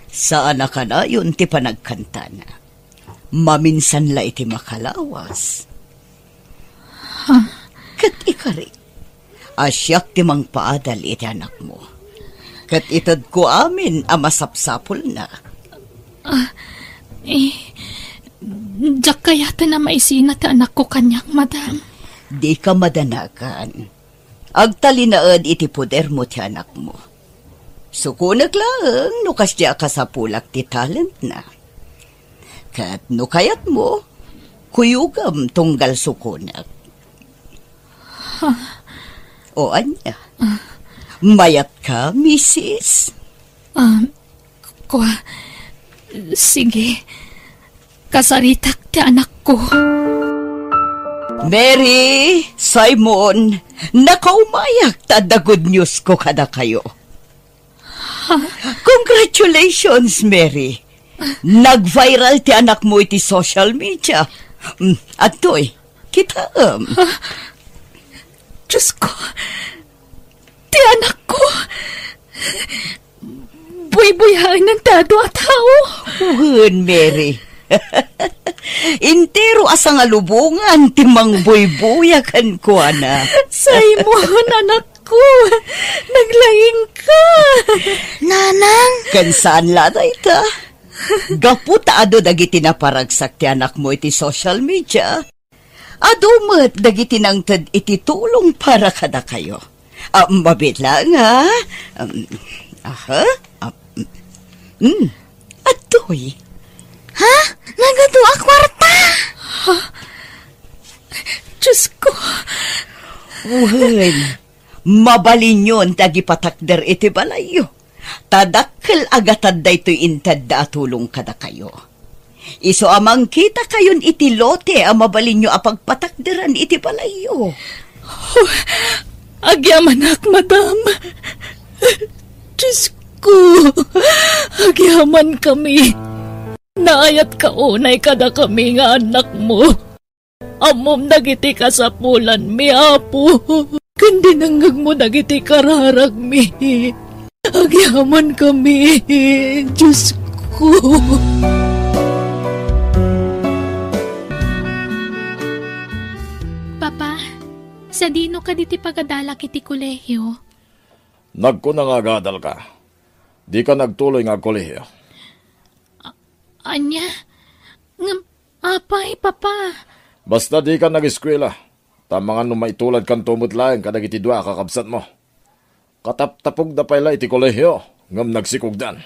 Saan a kanayon ti panagkantana. Maminsan la iti makalawas. Ha? Ket ikari, a siak ti mangpaadal iti anakmo. Ket itedko amin a masapsapulna. Ah, eh, diak kayaten a maisina ti anakko kaniak, madam. Dika madanagan. Agtalinaed iti podermo ti anakmo. Sukonek laeng no kasdi a kasapulak ti talentna. Ket no kayatmo, kuyogam tunggal sukonek. Ha? O ania? Ah. Mayatka, misis? Ah, kua, sige. Kasaritak ti anakko. Mary, Simon, nakaumayak ta adda good news ko kadakayo. Congratulations, Mary. Nag-viral ti anakmo iti social media. Mm, adtoy, kitaem. Diyos ko, ti anakko. Buybuyaennan ti adu a tao. Wen, Mary. Entero a sangalubongan ti mangbuybuya kenkuana. Simon, anakko, naglaingka. Nanang? Ken saan la dayta. Gapu ta adu dagiti naparagsak ti anakmo iti social media, adu met dagiti nangted iti tulong para kadakayo. Ah, mabiit laeng, ha? Um, aha? Ah, mm, adtoy. Ha? Nagadu a kwarta? Ha? Diyos ko. Wen, mabalinyon ti agipatakder iti balayyo. Ta dakkel a gatad daytoy intedda a tulong kadakayo. Isu a mangkitakayon iti lote a mabalinyo a pagpatakderan iti balayyo. Oh, agyamanak, madam. Diyos ko, agyamankami. Naayatka unay kadakami nga annakmo. Ammom dagiti kasapulanmi, Apo, ken dinengngegmo dagiti kararagmi. Agyamankami, Diyos ko. Papa, sadino kadi ti pagadalak iti kolehio? Nagkuna nga agadalka. Dika nagtuloy nga agkolehio. Ania? Ngem, apay, Papa? Basta dika nag-eskuela, ta amangan no maituladkanto met laeng kadagiti dua a kakabsatmo. Kataptapogda pay la iti kolehio, ngem nagsikogdan.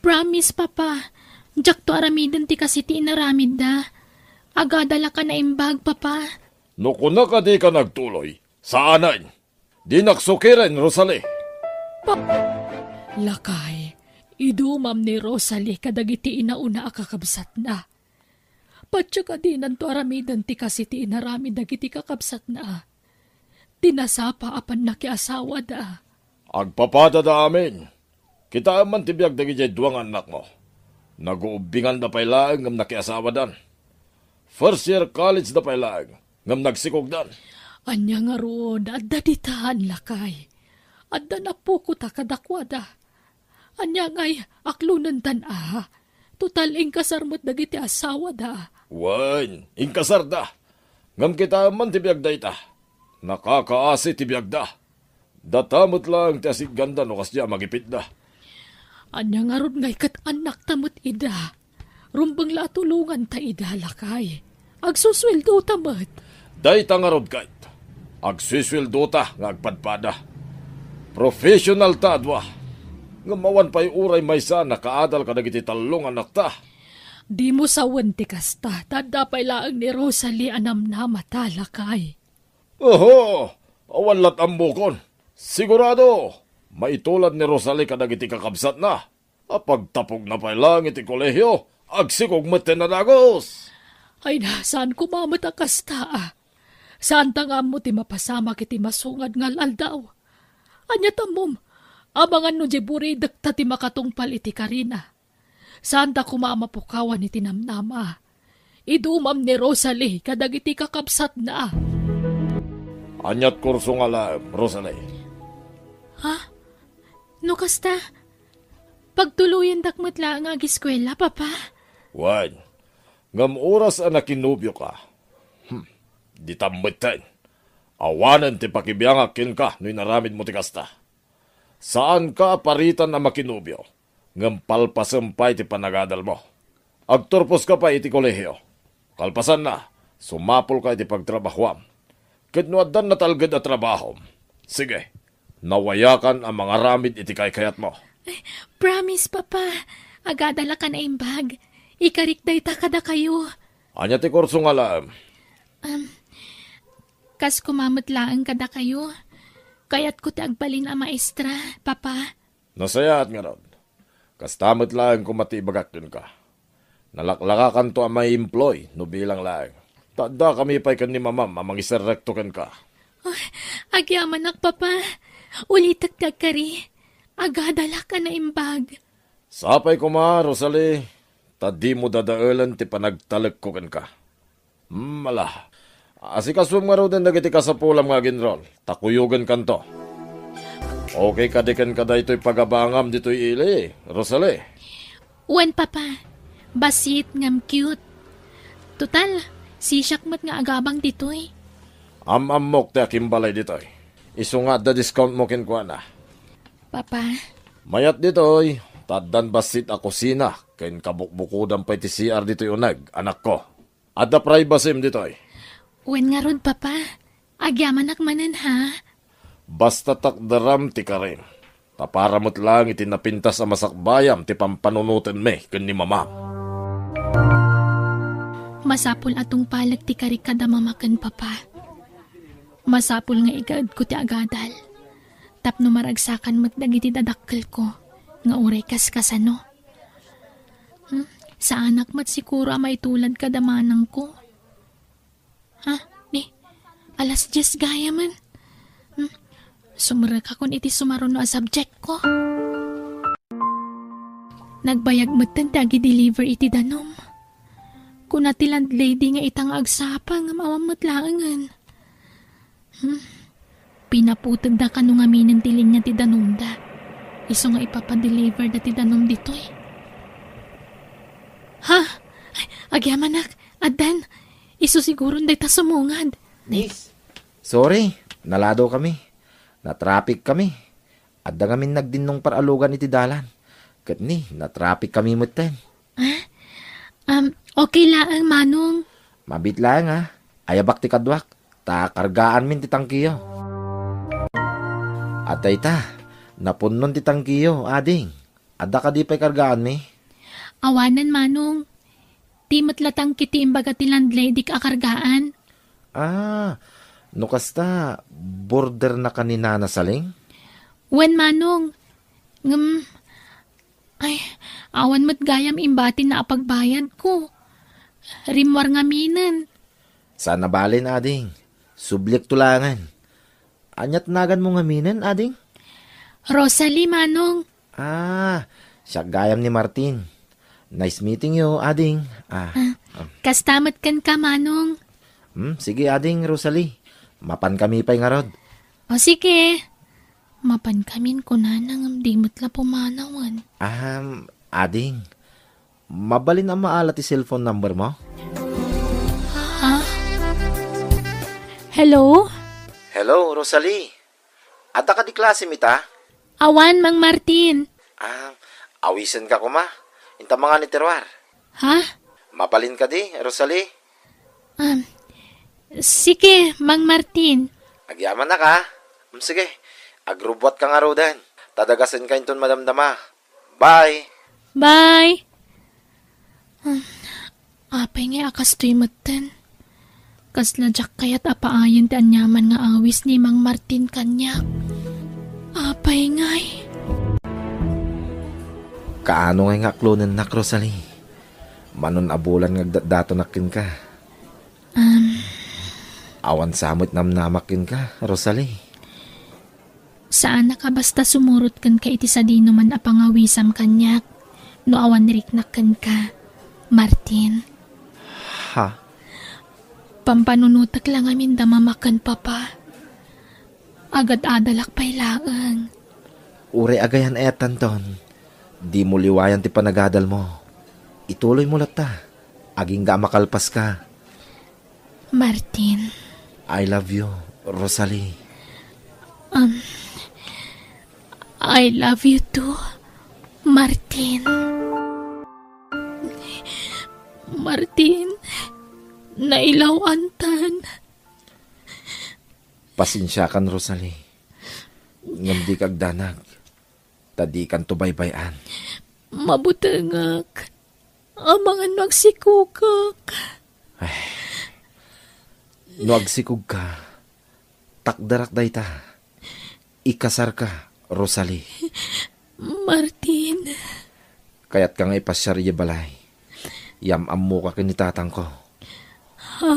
Promise, Papa. Diakto aramiden ti kas iti inaramidda. Agadalak a naimbag, Papa. No kunak a dika nagtuloy, saanen. Dinak sukiren, Rosalie. Pa-, Lakay, idumam ni Rosalie kadagiti inauna a kakabsatna. Patio kadinanto aramiden ti kas iti inaramid dagiti kakabsatna. Ti nasapa a pannakiasawada. Agpapadada amin. Kitaem man ti biag dagidiay dua nga annakmo. Naguubbinganda pay laeng ngem nakiasawadan. First year college da pay laeng ngem nagsikogdan. Ania ngarud, adda ditan, lakay. Adda napukot a kadakuada. Ania ngay, aklonendan a. Total, inkasar met dagiti asawada. Wen, inkasarda. Ngem kitaem man ti biag dayta. Nakakaasi ti biagda. Data met laeng ti asitganda no kasdiay a magipitda. Ania ngarud ngay ket annakta met ida? Rumbeng la a tulonganta ida, lakay. Agsusueldota met. Dayta ngarud ket, agsusueldota nga agpadpada. Professionalta a dua. Ngem awan pay uray maysa a nakaadal kadagiti tallo nga annakta. Dimo sawen ti kasta, ta adda pay laeng ni Rosalie a namnamata, lakay. Oho, awan lat' ammokon. Sigurado, maitulad ni Rosalie kadagiti kakabsatna. Apagtapogna pay laeng iti kolehio, agsikog met ti nadagus. Ay na, saan koma met a kasta, a. Saanta nga ammo ti mapasamak iti masungad nga al-aldaw. Ania ti ammom, amangan no diay buridekta ti makatungpal iti karina. Saanta koma a mapukawan iti namnama. Idumam ni Rosalie kadagiti kakabsatna. Aniat kurso nga laem, Rosalie? Ha? No kasta, pagtuloyendak met laeng nga agiskuela, Papa. Wen, ngem oras a nakinobioka, hmm, ditam metten. Awanen ti pakibiangak kenka no inaramidmo ti kasta. Saanka a paritan a makinobio, ngem palpasem pay ti panagadalmo. Agturposka pay iti kolehio. Kalpasanna, sumapulka iti pagtrabahoam. Ket no addan natalged a trabahom, sige, nawayakan a mangaramid iti kaykayatmo. Ay, promise, Papa. Agadalak a naimbag. Ikarik dayta kadakayo. Ania ti kurso nga laem? Um, kas koma met laeng kadakayo. Kayatko ti agbalin a maestra, Papa. Nasayaat ngarud. Kasta met laeng koma ti ibagak kenka. Nalaklakakanto a maimploy no bilang laeng. Ta addakami pay ken ni Mamam a mangiserrekto kenka. Oh, agyamanak, Papa. Ulitek ti agkari. Agadalak a naimbag. Sapay koma, Rosalie, ta dimo dadaelen ti panagtalekko kenka. Hmm, ala. Asikasuem ngaruden dagiti kasapulam nga aginrol, ta kuyogenkanto. Okay kadi kenka daytoy pagabangam ditoy ili, Rosalie? Wen, Papa. Bassit ngem cute. Total, sisiak met nga agabang ditoy. Am-ammok ti akimbalay ditoy. Isu nga adda discount mo kenkuana. Papa. Mayat ditoy, ta addan bassit a kusina ken kabukbukodan pay ti C R ditoy uneg, anakko. Adda privacy-m ditoy. Wen ngarud, Papa. Agyamanak manen, ha? Basta takderam ti karim. Ta para met laeng iti napintas a masakbayam ti pampanunotenmi ken ni Mamam. Masapul a tungpalek ti karik kada Mama ken Papa. Masapul nga igaedko ti agadal. Tapno maragsakan met dagiti dadakkelko nga uray kaskasano. Hmm? Saanak met siguro a maitulad kada manangko. Ha? Ni, alas dies gayamen. Hmm? Sumrekakon iti sumaruno a subjectko. Nagbayag metten ti agi-deliver iti danum. Kuna ti landlady nga ita nga agsapa ngem awan met laengen. Hmm? Pinaputegda kano ngaminen ti linia ti danumda. Isu nga ipapa-deliver da ti danum ditoy. Ha? Ay, agyamanak, addan. Isu siguron dayta sumungad. Miss, sorry, nalado kami. Natraffic kami. Adda ngamin nagdinnong par-alugan iti dalan. Ket ni, natraffic kami metten. Ah? Um, okay laeng, Manong. Mabit laeng, ha? Ayabak ti kaduak, ta kargaanmin ti tangkiyo. Adda ita, napunnon ti tangkiyo, ading. Adda kadi pay kargaanmi? Awanen, Manong. Ti met la tangki ti imbaga ti landlady a kargaan. Ah, no kasta, border na ka ni Nana Saling? Wen, Manong. Ngem, ay, awan met gayam imbatin na a pagbayadko. Rimmuar ngaminen. Saan a bale, ading. Subliakto laengen. Ania ti naganmo ngaminen, ading? Rosalie, Manong. Ah, siak gayam ni Martin. Nice meeting you, ading. Ah, ah, um. Kasta met kenka, Manong. Hmm, sige, ading Rosalie. Mapan kami pay ngarud. O, sige. Mapan kamin kunana ngem di met la pumanawen. Ahem, ading. Mabalin a maala ti cellphone number mo? Ha? Hello? Hello, Rosalie. Adda kadi klasem ita? Awan, Mang Martin. Ah, awisenka koma. Inta mangan iti ruar. Ha? Mabalin kadi, Rosalie? Um, sige, Mang Martin. Agyamanak, ha? Um, sige. Agrubbuatka ngaruden. Ta dagasenka inton madamdama. Bye. Bye. Um, apay ngay a kastoy metten? Kasla diak kayat a paayen ti aniaman nga awis ni Mang Martin kaniak. Apay ngay? Kaano ngay nga aklonennak, Rosalie? Manon a bulan nga agdatdatonak kenka. Um. Awan sa met namnamak kenka, Rosalie. Saanak a basta sumurot kenka iti sadinoman a pangawisam kaniak no awan riknak kenka, Martin. Ha? Pampanunotek la ngamin da Mama ken Papa. Agad-adalak pay laeng. Uray agayan-etanton, dimo liwayan ti panagadalmo. Ituloymo latta. Agingga a makalpaska. Martin. I love you, Rosalie. Um, I love you too, Martin. Martin, nailaw-antan. Pasensiakan, Rosalie. Ngem dika agdanag. Ta dikanto baybay-an. Mabutengak. Amangan no agsikogak. Ay. No agsikogka, takderak dayta. Ikasarka, Rosalie. Martin. Kayatka nga ipasiar idiay balay? Yam-ammoka ken ni tatangko. Ha?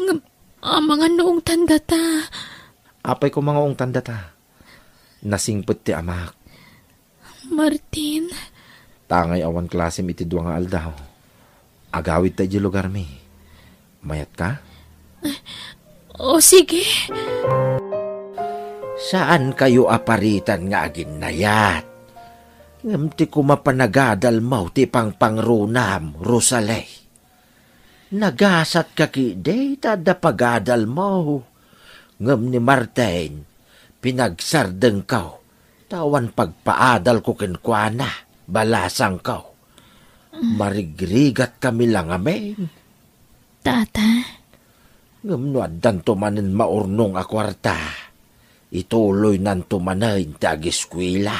Ngem, amangan no ungtandata. Apay koma nga ungtandata? Nasingpet ti amak. Martin. Tangay awan klasem iti dua nga aldaw. Agawidta idiay lugarmi. Mayatka? O, sige. Saankayo a paritan nga aginnayat. Ngem ti koma panagadalmo ti pangpangrunam, Rosalie. Nagasatka ketdi ta adda pagadalmo. Ngem ni Martin, pinagsardengko, ta awan pagpaadalko kenkuana, balasangko. Marigrigatkami la ngamin. Tata? Ngem no addanto manen maurnong a kuarta, ituloynanto manen ti ageskuela.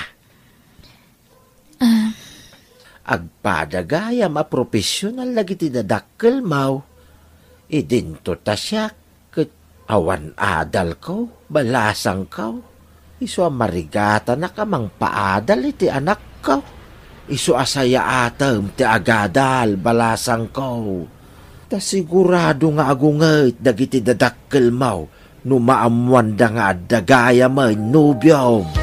Ah. Agpada gayam a profesional dagiti dadakkelmo. Idinto ta siak ket awan adalko, balasangko. Isu a marigatanak a mangpaadal iti anakko. Isu a sayaatem ti agadal, balasangko. Ta sigurado nga agunget dagiti dadakkelmo no maammoanda nga adda gayamen nobiom.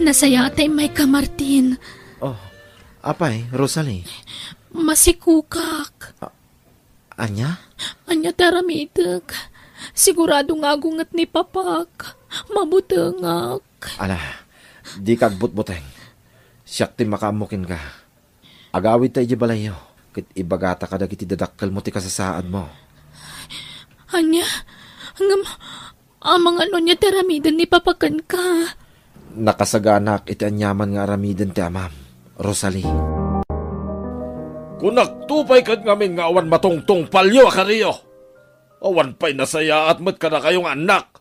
Nasayaat ta immayka, Martin. Oh, apay, Rosalie? Masikukak. A-, ania? Ania ti aramidek? Sigurado nga agunget ni papak. Mabutengak. Ala, dika agbutbuteng. Siak ti makaammo kenka. Agawidta idiay balayyo, ket ibagata kadagiti dadakkelmo ti kasasaadmo. Ania? Ngem, amangan no ania ti aramiden ni Papa kenka? Nakasaganak iti aniaman nga aramiden ti amam, Rosalie. Kunakto pay ket ngamin nga awan matungtungpalyo a kariyo. Awan pay nasayaat met kadakayo nga annak.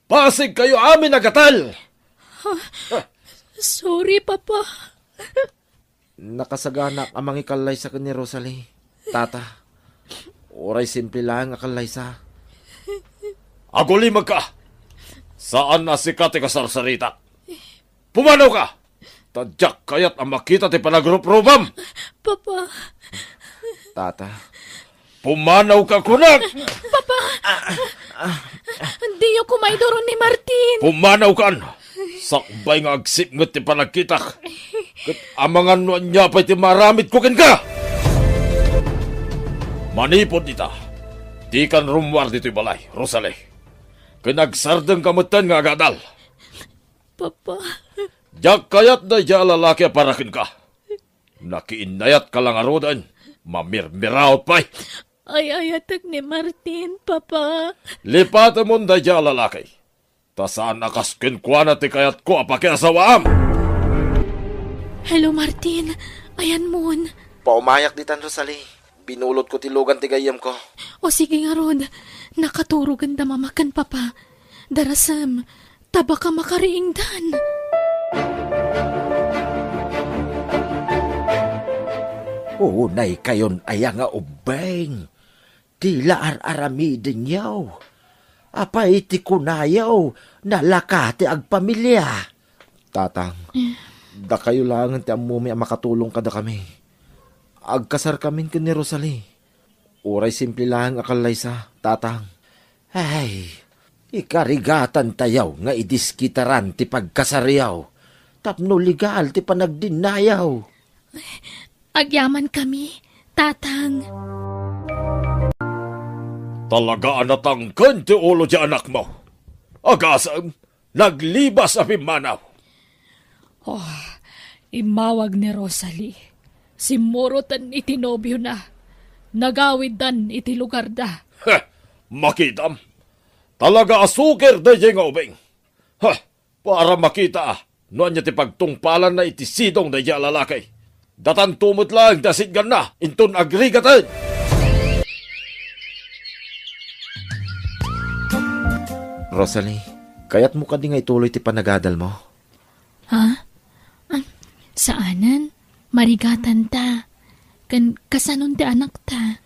Pasigkayo amin a gatel! Sorry, Papa. Nakasaganak a mangikallaysa ken ni Rosalie, Tata. Uray simple laeng a kallaysa. Agulimekka! Saan a sika ti kasarsaritak. Pumanawka! Ta diak kayat a makita ti panagruprubam! Papa. Tata. Pumanawka kunak! Papa! Diyo koma iduro ni Martin! Pumanawkan! Sakbay nga agsipnget ti panagkitak. Ket amangan no ania pay ti maaramidko kenka! Manipud ita, dikan rummuar ditoy balay, Rosalie. Ken agsardengka metten nga agadal. Papa. Diak kayat daydiay a lalaki a para kenka. Nakiinnayatka la ngaruden, mamirmiraot pay. Ay-ayatek ni Martin, Papa. Lipatemon daydiay a lalaki. Ta saan a kas kenkuana ti kayatko a pakiasawaam. Hello, Martin. Ayanmon. Paumayak ditan, Rosalie. Binulotko ti lugan ti gayyemko. O sige ngarud, nakaturogenda Mama ken Papa. Darasem, ta baka makariingdan. Unaykayon aya nga ubbeng? Ti la ar-aramidenyo. Apay ti kunayo, nalaka ti agpamilia? Tatang, dakayo laengen ti ammomi a makatulong kadakami. Agkasarkamin ken ni Rosalie. Uray simple laeng a kallaysa, Tatang. Ay, ikarigatantayo nga idiskitaran ti pagkasaryo tapno legal ti panagdinnayo. Agyamankami, Tatang. Talaga a natangken ti ulo ti anakmo. Agasem, naglibas a pimmanaw. Oh, immawag ni Rosalie. Simmuroten iti nobiona. Nagawiddan iti lugarda. Heh, makitam. Talaga a suker daydiay nga ubing. Heh, para makita no ania ti pagtungpalanna iti sidong daydiay a lalaki. Datanto met laeng ti asitganna inton agrigaten. Rosalie, kayatmo kadi nga ituloy ti panagadalmo? Ha? Ah, saanen. Marigatanta. Ken kasanon ti anakta?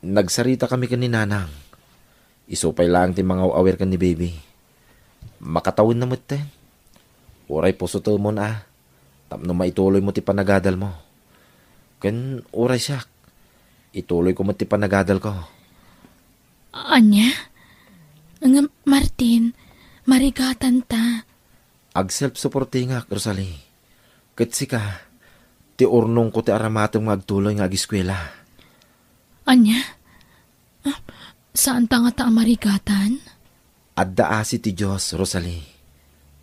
Nagsaritakami ken ni Nanang. Isu pay laeng ti mangaw-awir ken ni Baby. Makatawenna metten. Uray pusotemon a, tapno maituloymo ti panagadalmo. Ken uray siak, ituloyko met ti panagadalko. Ania? Ngem, Martin, marigatan ta. Agself-supportingak, Rosalie. Ket sika, ti urnongko ti aramatem nga agtuloy nga ageskuela. Ania? Ah, saan ta ngata a marigatan? Adda asi ti Dios, Rosalie.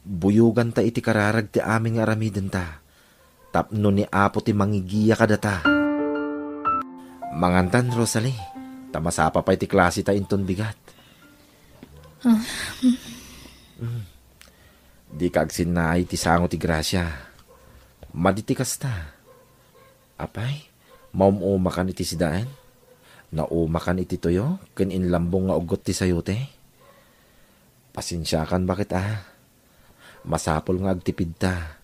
Buyoganta iti kararag ti amin nga aramidenta, tapno ni Apo ti mangigiya kadata. Mangantan, Rosalie, ta masapa pay ti klaseta inton bigat. Ah. Mm. Dika agsinnaay ti sango ti grasia. Madi ti kasta. Apay, maum-umakan iti sidaen? Naumakan iti tuyo ken inlambong nga uggot ti sayote? Pasensiakan baket a. Masapul nga agtipidta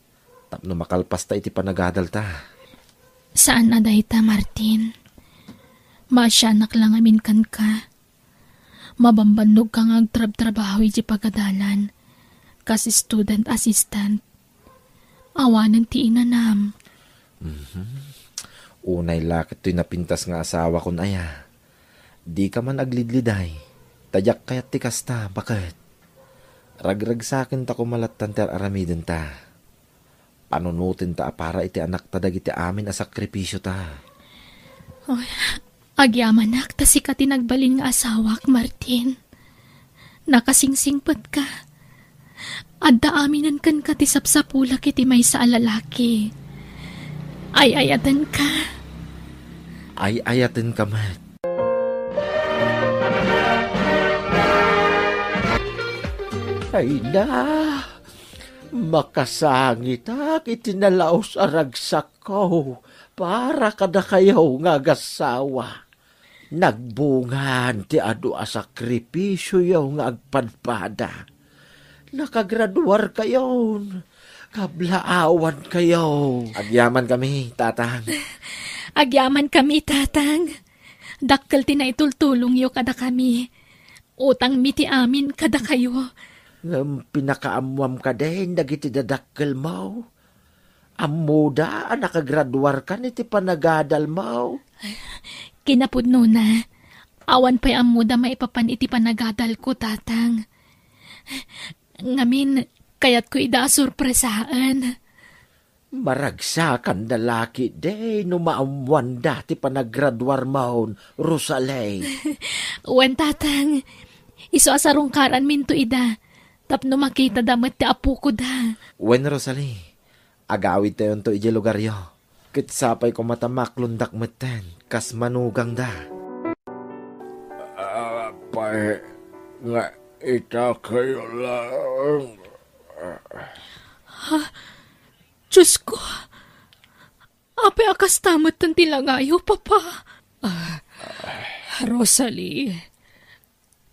tapno makalpasta iti panagadalta. Saan a dayta, Martin. Maasianak la ngamin kenka. Mabambannogka nga agtrabtrabaho idiay pagadalan kas student assistant. Awanen ti inanam. Mhm. Unay la ket toy napintas nga asawakon aya. Dika man aglidliday, ta diak kayat ti kasta, baket. Ragragsakenta koma lattan ti ar-aramidenta. Panunotenta a para iti anakta dagiti amin a sakripisiota. Oy, agyamanak ta sika ti nagbalin nga asawak, Martin. Nakasingsingpetka. Adda aminen kenka ti sapsapulak iti maysa a lalaki. Ay-ayatenka. Ay-ayatenka met. Ay na, makasangitak iti nalaus a ragsakko para kadakayo nga agassawa. Nagbungan ti adu a sakripisioyo nga agpadpada. Nakagraduarkayon, kablaawankayo. Agyamankami, Tatang. Agyamankami, Tatang. Dakkel ti naitultulongyo kadakami. Utangmi ti amin kadakayo. Ngem pinakaammoam kadin dagiti dadakkelmo? Ammoda a nakagraduarkan iti panagadalmo? Kinapudnona, awan pay ammoda maipapan iti panagadalko, Tatang. Ngamin, kayatko ida a sorpresaen. Maragsakanda la ketdi no maammoanda ti panagraduarmon, Rosalie. Wen, Tatang. Isu a sarungkaranminto ida, tapno makitada met ti apokoda. Wen, Rosalie, agawidtayonto idiay lugaryo. Ket sapay koma ta maklondak metten kas manugangda. Apay nga ita kayo lang? Ha? Diosko, apay a kasta metten ti langayo, Papa? Ah, Rosalie,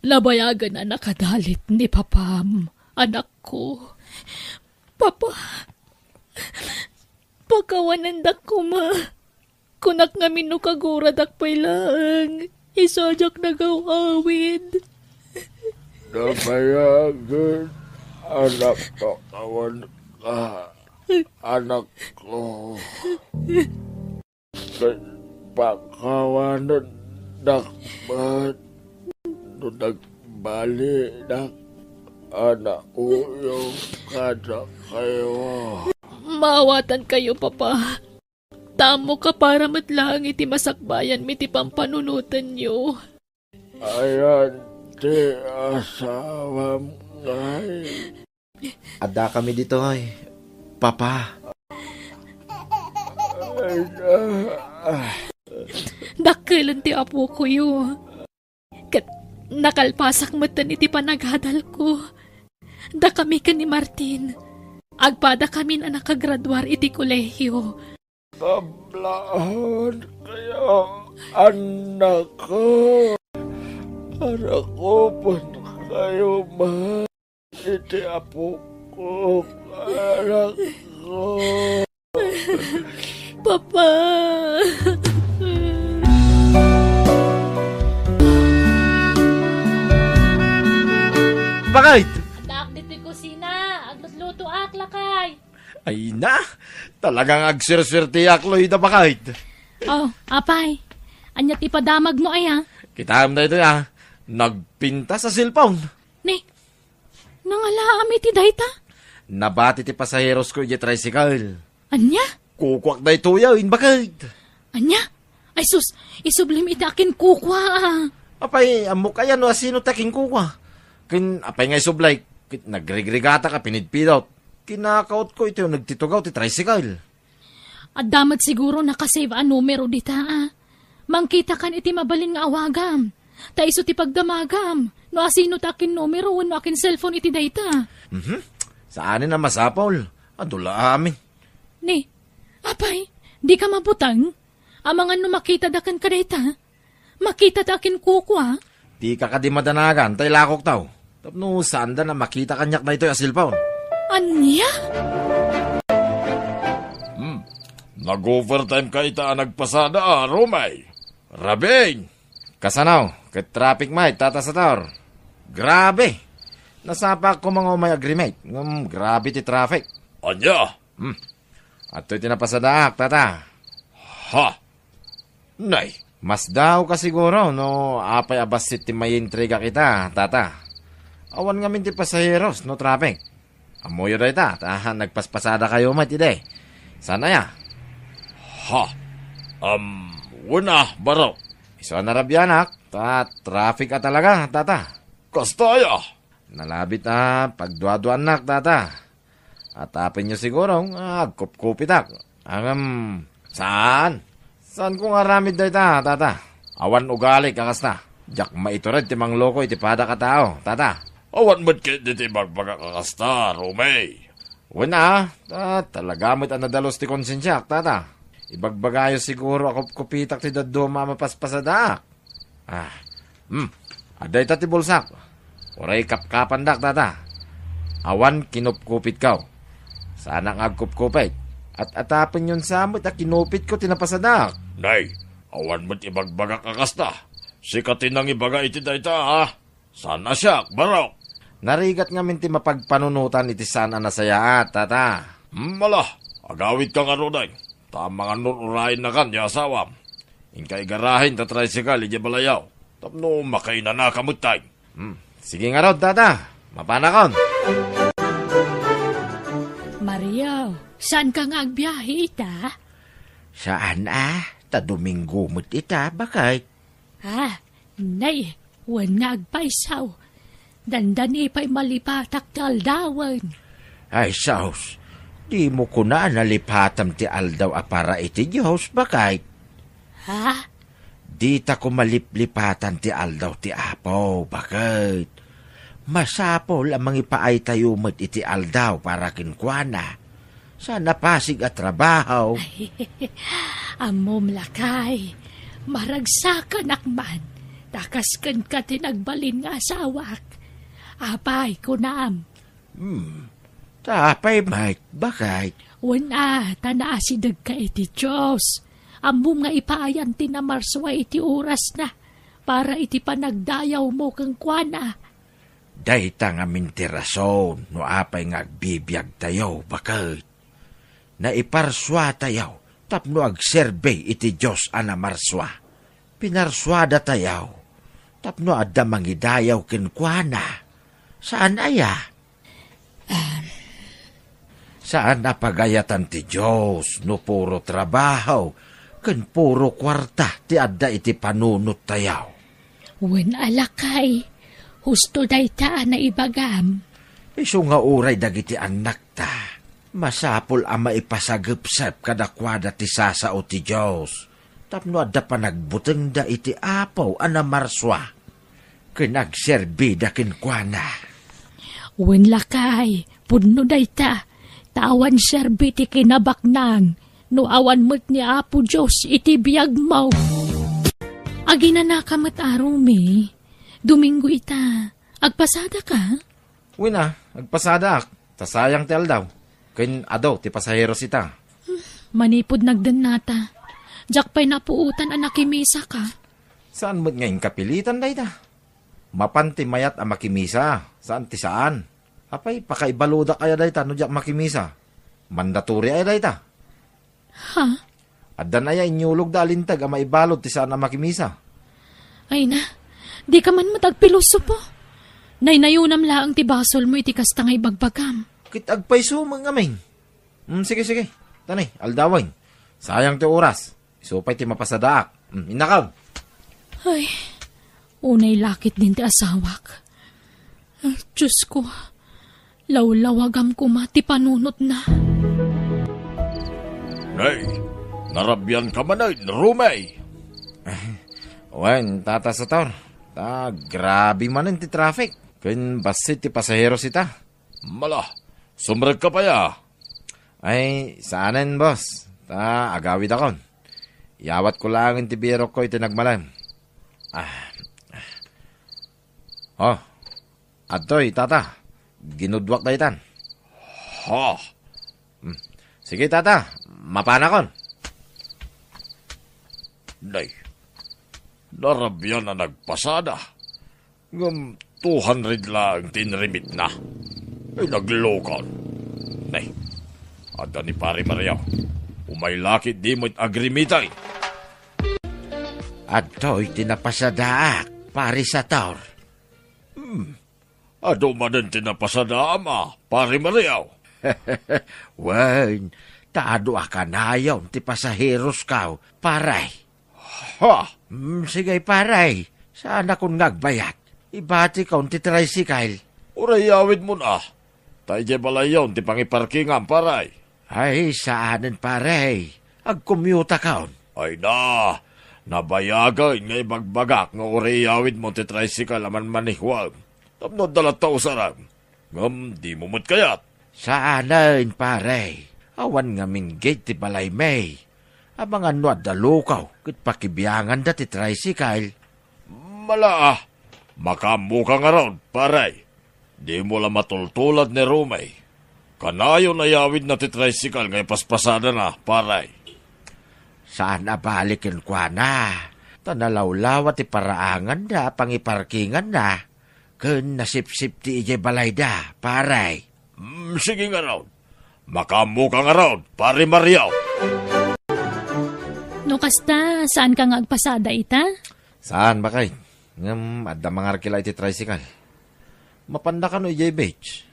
nabayagen a nakadalit ni Papam, anakko. Papa, pakawanendak koma. Kunak ngamin no kaguradak pay laeng, isu a diak nagaw-awid. Nabayagen a napakawanka, anakko. Ket pakawanendak met no nagbalinak a nauyong kadakayo. Maawatankayo, Papa. Ta ammok a para met laeng iti masakbayanmi ti pampanunotenyo. Ayan ti asawam ngay? Addakami ditoy, Papa. Ay, ah. Dakkelen ti apokoyo. Ket nakalpasak metten iti panagadalko. Dakami ken ni Martin, agpadakamin a nakagraduar iti kolehio. Kablaankayo, annakko. Arakupenkayo met iti apok, anakko. Papa! Bakit? Addaak ditoy kusina. Aglutlutoak, lakay. Ay na, talagang agsurswerteak, Loida, bakit? Oh, apay. Ania ti padamagmo aya? Kitaem daytoy, ah. Nagpintas a cellphone. Nangalaam iti dayta? Nabati ti pasaherosko idiay tricycle. Ania? Kukuak daytoyen, baket. Ania? Ay sus, isublim iti akinkukua, a. Apay, ammok aya no asino ti akinkukua. Ken apay nga isubli, ket nagrigrigatak a pinidpidot. Kinakautko iti nagtitugaw ti tricycle. Adda met siguro nakasave a numero dita, a. Mangkitakan iti mabalin nga awagam. Ta isu ti pagdamagam no asino ti akinnumero wenno akin-cellphone iti dayta. Mhm. Saanen a masapul. Adu la amin. Ni, apay, dika mabuteng? Amangan no makitadakan kadayta? Makita ta akinkukua? Dika kadi madanagan ta ilakoktaw. Tapno saanda a makita kaniak daytoy a cellphone. Ania? Hmm. Nag-overtime ka ita a nagpasada, a, Romay. Rabin! Kasano? Ket traffic met, Tata Sator. Grabe! Nasapaak koma nga umay agrimate, ngem grabe ti traffic. Ania? Hmm. Adtoy ti napasadaak, Tata. Ha? Nay. Masdaoka siguro no apay a bassit ti maintrigak ita, Tata. Awan ngamin ti pasaheros no traffic. Ammoyo dayta, ta nagpaspasadakayo met idi. Saan aya? Ha? Am, wen a, baro. Isu a narabianak, ta traffic a talaga, Tata. Kasta aya? Nalabit a pagduaduaannak, Tata. Atapenyo siguro nga agkupkupitak. Ngem, saan? Saanko nga aramid dayta, Tata. Awan ugalik a kasta. Diak maitured ti mangloko iti padak a tao, Tata. Awan met ketdi ti ibagbagak a kasta, Romay. Wen a, ta talaga met a nadalus ti konsensiak, Tata. Ibagbagayo siguro a kupkupitak ti dadduma a mapaspasadaak. Ah, hmm. Adda ita ti bulsak. Uray kapkapandak, Tata. Awan kinupkupitko. Saanak nga agkupkupit. At-atapenyon sa met a kinupitko ti napasadaak. Nay, awan met ibagbagak a kasta. Sika ti nangibaga iti dayta, ha? Saan a siak, barok? Narigat ngamin ti mapagpanunotan iti saan a nasayaat, Tata. Hmm, ala, agawidka ngaruden. Ta amangan no ur-urayennakan ti asawam. Inka igarahen ta tricycle idiay balayyo. Tapno makainanaka metten. Hmm, sige ngarud, Tata. Mapanakon. Mario, saanka nga agbiahe ita? Saan a, ta Domingo met ita, baket. Ah, nay, wen nga agpayso. Dandani pay malipatak ti aldawen. Ay, sus, dimo kuna a nalipatam ti aldaw a para iti Dios, baket. Ha? Dita koma liplipatan ti aldaw ti Apo, baket. Masapul a mangipaaytayo met iti aldaw para kenkuana. Saan a pasig a trabaho. Ammom, lakay, maragsakanak man, ta kas kenka ti nagbalin nga asawak. Apay, kunam? Hmm, ta apay met, baket? Wen a, ta naasidegka iti Dios. Ammom nga ipaayan ti namarsua iti orasna para iti panagdayawmo kenkuana. Dayta ngamin ti rason no apay nga agbibiagtayo, baket. Naiparsuatayo tapno agserbi iti Dios a namarsua. Pinarsuadatayo tapno adda mangidayaw kenkuana. Saan aya? Saan a pagayatan ti Dios no puro trabaho ken puro kuarta ti adda iti panunottayo. Wen a, lakay, husto dayta a naibagam. Isu nga uray dagiti annakta, masapul a maipasagepsep kadakuada ti sasao ti Dios, tapno adda panagbutengda iti Apo a namarsua, ken agserbida kenkuana. Wen, lakay, pudno dayta, ta awan serbi ti kinabaknang no awan met ni Apo Dios iti biagmo. Aginanaka met, a Romy. Domingo ita. Agpasadaka? Wen a, agpasadaak, ta sayang ti aldaw. Ken adu ti pasaheros ita. Manipud nagdennata, diak pay napuotan a nakimisaka. Saan met nga inkapilitan dayta? Mapan ti mayat a makimisa, saan ti saan. Apay, pakaibaludak aya dayta no diak makimisa? Mandatory aya dayta? Ha? Addan aya inyulogda a linteg a maibalud ti saan a makimisa? Ay na, dika man met agpilosopo. Naynayonam laeng ti basolmo iti kasta nga ibagbagam. Ket agpayso met ngamin. Mm, sige, sige. Tani, aldawen. Sayang ti oras. Isu pay ti mapasadaak. Mm, innakaw. Ay, unay lakit din ti asawak. Ah, Diyos ko, lawlawagam koma ti panunotna. Nay, narabian ka manen, Rumey? Wen, Tata Sator. Ta, grabe manen ti traffic. Ken bassit ti pasaheros ita. Mala, sumrek ka pay a? Ay, saanen, boss. Ta, agawidakon. Iyawatko laeng ti birokko iti nagmalem. Ah. Oh, adtoy, tata. Ginudwak daytan. Ha? Hmm. Sige, tata. Mapanakon. Nay, narabian a nagpasada. Ngem two hundred laeng ti inremitna. Ay, naglukaw. Nay, adda ni Pare Mario. Umay lakit di met agrimiten. Adtoy ti napasadaak, Pare Sator. Hmm. Adu manen ti napasadaam a, Pare Mario? Wen, ta adu a kanayon ti pasaherosko, pare. Ha? Mm, sige, pare. Saanakon nga agbayag. Ibatikon ti tricycle. Uray iyawidmon a. Ta idiay balayyon ti pangiparkingam, pare. Ay, saanen, pare. Agkomyutakon. Ay na, nabayagen nga ibagbagak nga uray iyawidmo ti tricycle a manmanehwam. Tapno adda latta usarem. Ngem dimo met kayat. Saanen, pare. Awan ngamin gate ti balaymi. Amangan no adda lukaw ket pakibianganda ti tricycle. Mala a. Makaammoka ngarud, pare. Dimo la matultulad ni Rumey. Kanayon a iyawidna ti tricycle nga ipaspasadana, pare. Saan a bali kenkuana, ta nalawlawa ti paraanganda a pangiparkinganna, ken nasipsipti idiay balayda, pare. Mm, sige ngarud. Makaammoka ngarud, Pare Mario. No kasta, saanka nga agpasada ita? Saan, baket. Ngem adda mangarkila iti tricycle. Mapanda kano idiay beach.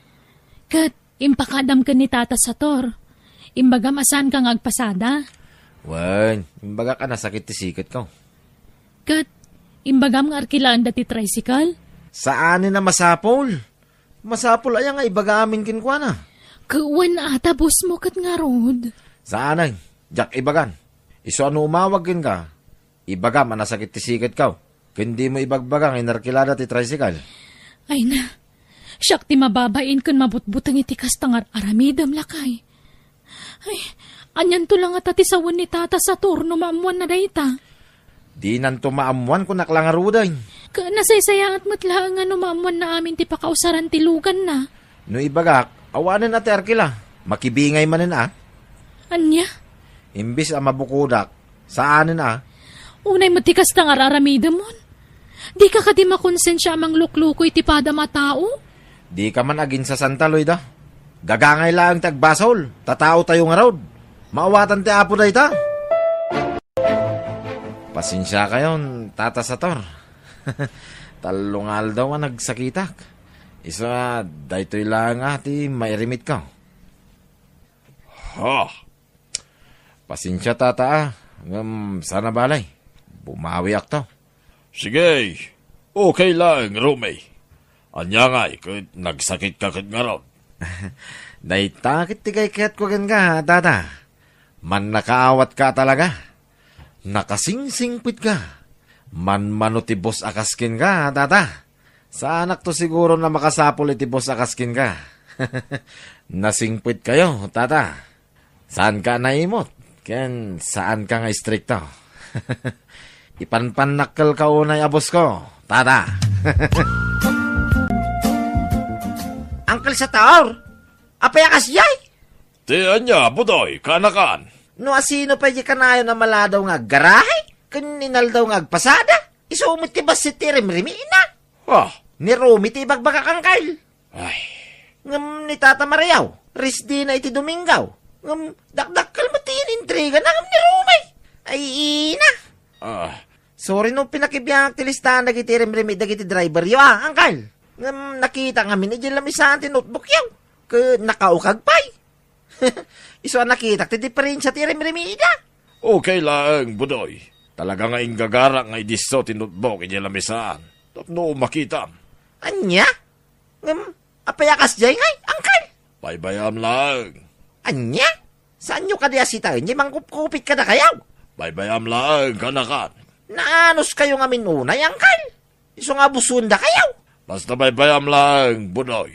Ket impakadam ken ni Tata Sator. Imbagam a saanka nga agpasada. Wen, imbagak a nasakit ti siketko. Ket imbagam nga arkilaenda ti tricycle? Saanen a masapul. Masapul aya nga ibaga amin kenkuana? Ket wen a, ta bossmo ket ngarud. Saanen, diak ibagan. Isu a no umawag kenka, ibagam a nasakit ti siketko. Ken dimo ibagbaga nga inarkilada ti tricycle. Ay na, siak ti mababain ken mabutbuteng iti kasta nga ar-aramidem, lakay. Ay, anianto la ngata ti sawen ni Tata Sator no maammoanna dayta? Dinanto maammoan, kunak la ngaruden. Ket nasaysayaat met laeng nga no maammoanna amin ti pakausaran ti luganna. No ibagak, awanen a ti arkila. Makibingay manen a. Ania? Imbes a mabukodak, saanen a. Unay met ti kasta nga ar-aramidemon. Dika kadi makonsensia a manglukluko iti padam a tao? Dika man aginsasanta, Loida. Gagangay laeng ti agbasol, ta taotayo ngarud. Maawatan ti Apo dayta. Pasensiakayon, Tata Sator. Tallo nga aldaw a nagsakitak. Isu a, daytoy laeng a ti mairemitko. Ha? Pasensia, tata, a, ngem saan a bale. Bumawiakto. Sige, okay laeng, Rumey. Ania ngay ket nagsakitka ket ngarud? Dayta ket ti kaykayatko kenka, tata. Mannakaawatka talaga. Nakasingsingpetka. Manmano ti boss a kas kenka, tata. Saanakto siguro a makasapul iti boss a kas kenka. Nasingpetkayo, tata. Saanka a naimot, ken saanka nga istrikto. Ipanpannakkelka unay a bossko, tata. Uncle Sator, apay a kasdiay? Ti ania, Budoy, kaanakan? No asino pay di kanayon a maladaw nga aggarahe, ken inaldaw nga agpasada, isu met ti bassit ti rimrimina. Ah. Ni Rumi ti ibagbagak, Uncle. Ay. Ngem ni Tata Mariaw, rest day na iti Domingo. Ngem dakdakkel met ti inintrigana ngem ni Rumi. Ay, ina. Ah. Sorry no pinakibiangak ti listahan dagiti rimrimi dagiti driver yo, a, Uncle. Ngem nakita ngamin idiay lamisaan ti notebookyo. Ket nakaukag pay. Isu a nakitak ti diferensia ti rimrimida. Okay laeng, Budoy. Talaga nga inggagarak nga idisso ti notebook idiay lamisaan tapno makitam. Ania? Ngem, apay a kasdiay ngay, Angkel? Baybay-am laeng. Ania? Saanyo kadi a sitaen ti mangkupkupit kadakayo? Baybay-am laeng, kanakan. Naanuskayo ngamin unay, Angkel? Isu nga busuendakayo. Basta baybay-am laeng, Budoy.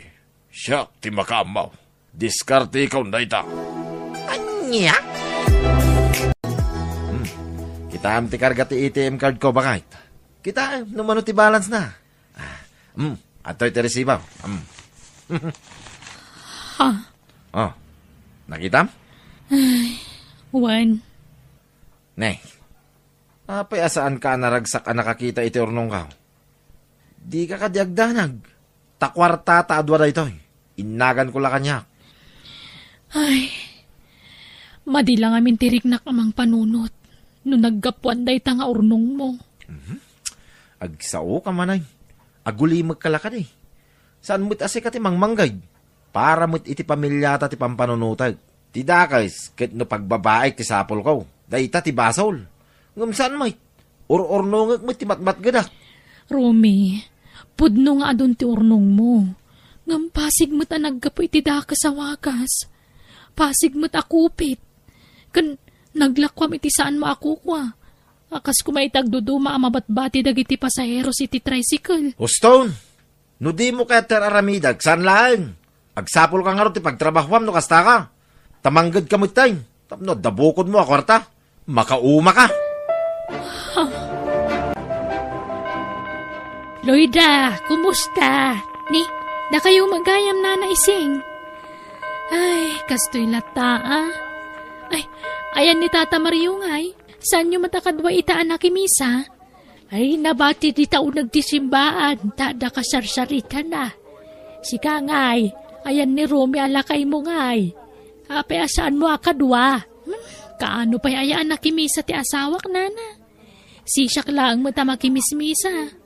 Siak ti makaammo. Diskartekon dayta. Ania? Hmm. Kitaem ti karga ti A T M card ko, baket. Kitaem no mano ti balance na. Ah, hmm. Adtoy ti resibo. Hmm. Ha? Oh. Nakitam? Ay, Juan. Ne. Apay a saanka a naragsak a nakakita iti urnongko? Dika kadi agdanag. Ta kuartata a dua daytoy. Innaganko la kaniak. Ay, madi la ngamin ti riknak a mangpanunot no naggapuan dayta nga urnongmo. Mhm. Agsaoka man ay. Agulimekka la kadi. Saan met a sika ti mangmangged? Para met iti pamiliata ti pampanunotek. Ti dakes ket no pagbabaek ti sapulko, dayta ti basol. Ngem saan met. Ur-urnongek met ti matmatgedak. Romy, pudno nga adun ti urnongmo. Ngem pasig met a naggapu iti dakes a wagas. Pasig met a kupit. Ken naglakuam iti saanmo a kukua. A kas koma iti agduduma a mabatbati dagiti pasaheros iti tricycle. Huston! No dimo kayat ti ar-aramidek, saan laeng. Agsapulka ngarud ti pagtrabahoam no kastaka. Ta manggedka metten. Tapno adda bukodmo a kuarta. Makaumaka. Loida, kumusta? Ni, dakayo met gayam, Nana Ising. Ay, kastoy latta, a. Ay, ayan ni Tata Mario ngay. Saanyo met a kadua ita a nakimisa? Ay, nabati dita uneg ti simbaan, ta adda kasarsaritana. Sika ngay, ayan ni Romy a lakaymo ngay. Apay a saanmo a kadua? Hmm, kaano pay aya a nakimisa ti asawak, Nana? Sisiak laeng met a makimismisa.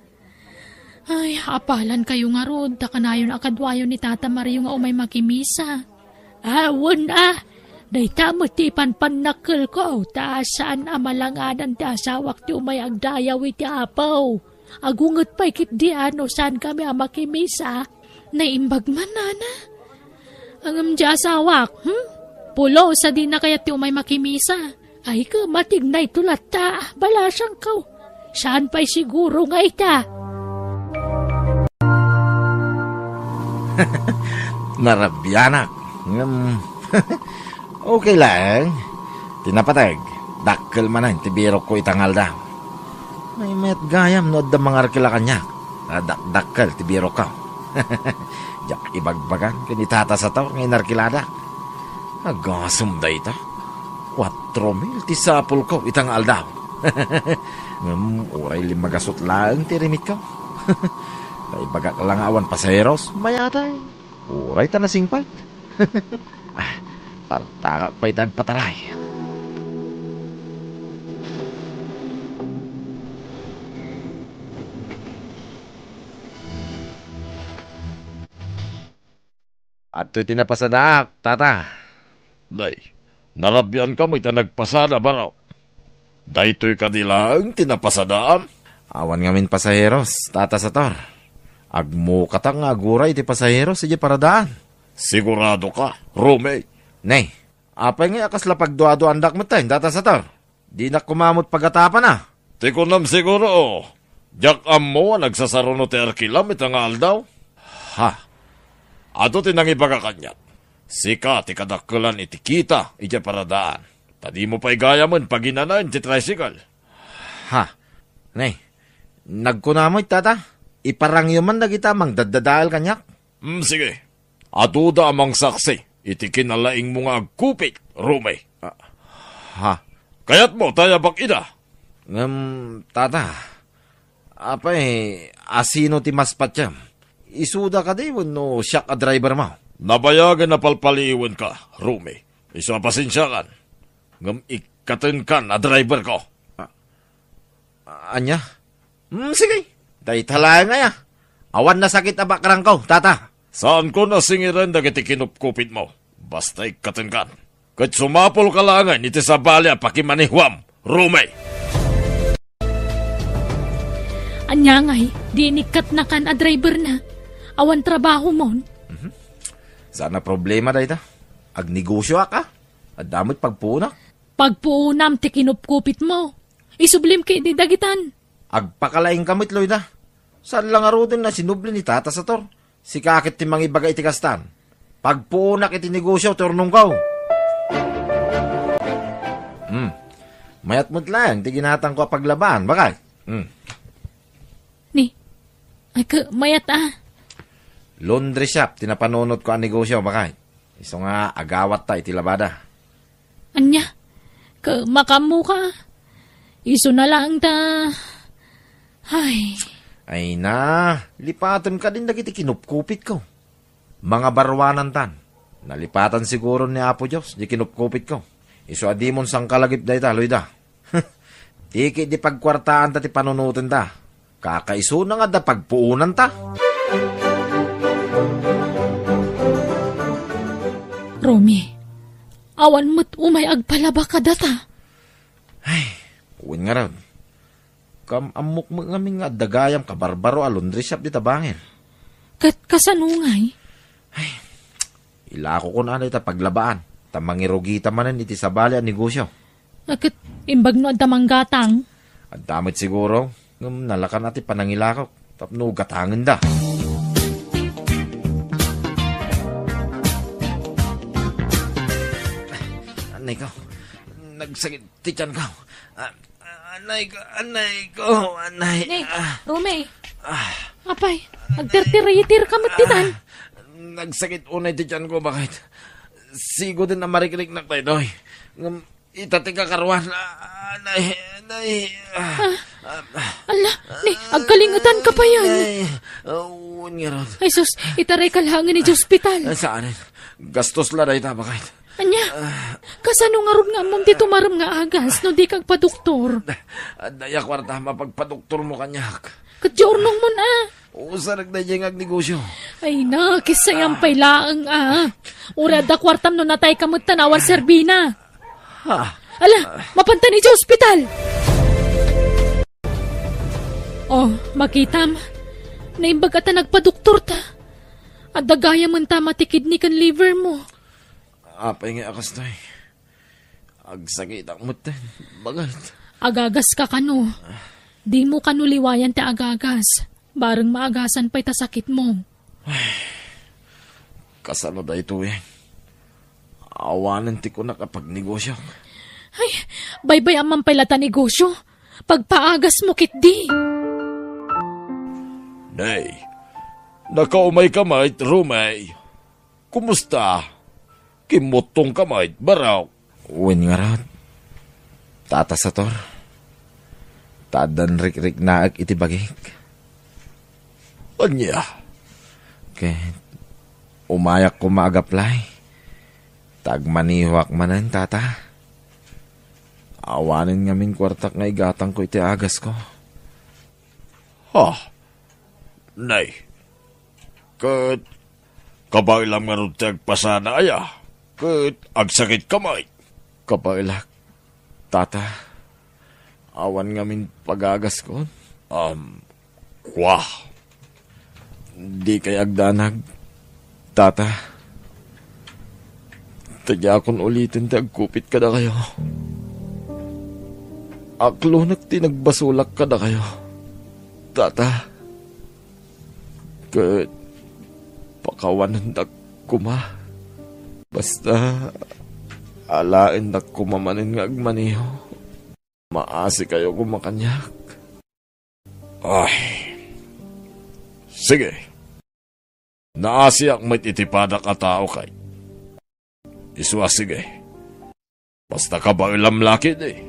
Ay, apalankayo ngarud, ta kanayon a kaduayo ni Tata Mario nga umay makimisa. Awan a, dayta met ti ipanpannakkelko, ta saan a malangadan ti asawak ti umay agdayaw iti Apo. Agunget pay ketdi a no saankami a makimisa. Naimbag man, Nana. Ngem di asawak, hmm? Pulos a dina kayat ti umay makimisa. Ay, kamatig na ito latta, balasangko. Saan pay siguro nga ita? Narabianak. Ngem, okay lang. Ti napateg, dakkel manen ti birokko ita nga aldaw. Maymayat gayam no adda mangarkila kaniak. Dakdakkel ti birokko. Diak ibagbagan ken ni Tata Sator nga inarkiladak. Agasem dayta. Kuatro mil ti sapulko ita nga aldaw. Ngem uray lima gasut laeng ti rimitko. Naibagak la nga awan pasaheros, mayatay. Uray ta nasingpet. Ah, partangak pay ta agpataray. Adtoy ti napasadaak, Tata. Nay, narabian kami ta nagpasada, barok. Daytoy kadi laeng ti napasadaam? Awan ngamin pasaheros, Tata Sator. Agmukatak nga aguray ti pasaheros idiay paradaan. Sigurado ka, Romy? Nay, apay ngay a kasla pagduaduaandak metten, Tata Sator? Dinak koma met pagatapan a. Ti kunam siguro, diak ammo a nagsasaruno ti arkilam ita nga aldaw. Ha? Adu ti nangibaga kaniak. Sika ti kadakkelan iti kita idiay paradaan. Ta dimo pay gayamen paginanaen ti tricycle. Ha? Nay, nagkuna met, Tata? Iparangyo man dagita mangdaddadael kaniak. Hmm, sige. Aduda a mangsaksi iti kinalaingmo nga agkupit, Romy. Ah, ha? Kayatmo ta ayabak ida? Ngem, Tata, apay, asino ti mas patiem? Isuda kadi wenno siak a driver mo? Nabayagen a palpaliiwenka, Romy. Isu a pasensiakan. Ngem ikkatenkan a driver ko. Ah, ania? Hmm, sige. Dayta laeng aya. Awan nasakit a bakrangko, tata. Saanko nasingiren dagiti kinupkupitmo. Basta ikkatenkan. Ket sumapulka laengen iti sabali a pakimanehuam, Rome! Ania ngay, di inikkatnakan a driverna? Awan trabahomon? Mhm. Saan a problema dayta. Agnegosioak a. Adda met pagpuonak. Pagpuonam ti kinupkupitmo. Isublim ketdi dagitan. Agpakalaingka met, Loida. Saan la ngaruden a sinubli ni Tata Sator. Sika ket ti mangibaga iti kastan. Pagpuonak iti negosio ti urnongko. Hmm. Mayat met laeng ti ginatangko a paglabaan, bakay. Hmm. Ni, ay, ka, mayat a. Laundry shop ti napanunotko a negosio, bakay. Isu nga agawatta iti labada. Ania? Ka, makaammoka? Isuna laeng ta. Ay. Ay na, lipaten kadin dagiti kinupkupitko. Mangabaruanantan. Nalipatan siguro ni Apo Dios di kinupkupitko. Isu a dimon sangkalagip dayta, Loida. Tiki di pagkuartaanta ti panunotenta. Kakaisuna nga adda pagpuonanta. Romy, awan met umay agpalaba kadata. Ay, wen ngarud. Kam-ammok met ngamin nga adda gayam kabarbaro a laundry shop dita bangir. Ket kasano ngay? Ay, ilakokon a dayta paglabaan, ta mangirugita manen iti sabali a negosio. A, ket imbag no adda manggatang? Adda met siguro, ngem nalakan a ti panangilakok tapno gatangenda. Anay ko, nagsakit ti tiyan ko. Ah, anay ko, anay ko, anay. Ni, ah. Romy. Ah. Apay, agtirtirayitir ka met ditan. Ah, nagsakit unay ti tiyan ko, bakit? Sigo din a marikriknak daytoy. Ngem, ita ti kakaruan. Ah, anay, anay. Ah. Ah, ah. Ala, ni, agkalingetan ka pa yan. Anay. Ah, wen ngarud. Ay, sus, itaray ka laengen iti ospital. Ah, saan? Gastos la dayta, bakit? Ania? Ah. Kasano ngarud nga ammom ti tumarem nga agas no di ka agpadoktor? Adda ya kuarta, mapagpadoktormo kaniak. Ket di urnongmon a. Usarek daydiay nga agnegosio. Ay na, kissayam pay laeng a. Uray adda kuartam no natay ka met ta awan serbina. Ha? Ala, mapanta iti ospital. Oh, makitam. Naimbag a ta nagpadoktor ta. Adda gayam ta mati kidney ken liver mo. Apay nga a kastoy? Agsakitak metten, baket. Agagas ka kano? Dimo kano liwayan ti agagas. Bareng maagasan pay ta sakitmo. Kasano daytoyen? Awanen ti kunak a pagnegosio. Ay, baybay-am man pay la ta negosio. Pagpaagasmo ketdi. Nay, nakaumay ka met, Rumay. Kumusta? Kimmuttong ka met, barok? Wen ngarud, Tata Sator, ta addan rikriknaek iti bagik. Ania? Ket umayak koma a gaplay, ta agmanehoak manen, Tata. Awanen ngamin kuartak nga igatangko iti agasko. Ha? Nay, ket kabaelam ngarud ti agpasada aya? Ket agsakit ka met? Kabaelak, Tata. Awan ngamin pagagaskon. Um, kwa. Dikay agdanag, Tata. Ta diakon uliten ti agkupit kadakayo. Aklonek ti nagbasolak kadakayo, Tata. Ket pakawanendak koma. Basta, alaendak koma manen nga agmaneho. Maasikayo koma kaniak. Ay. Sige. Naasiak met iti padak a tao kay. Isu a sige. Basta kabaelam la ketdi.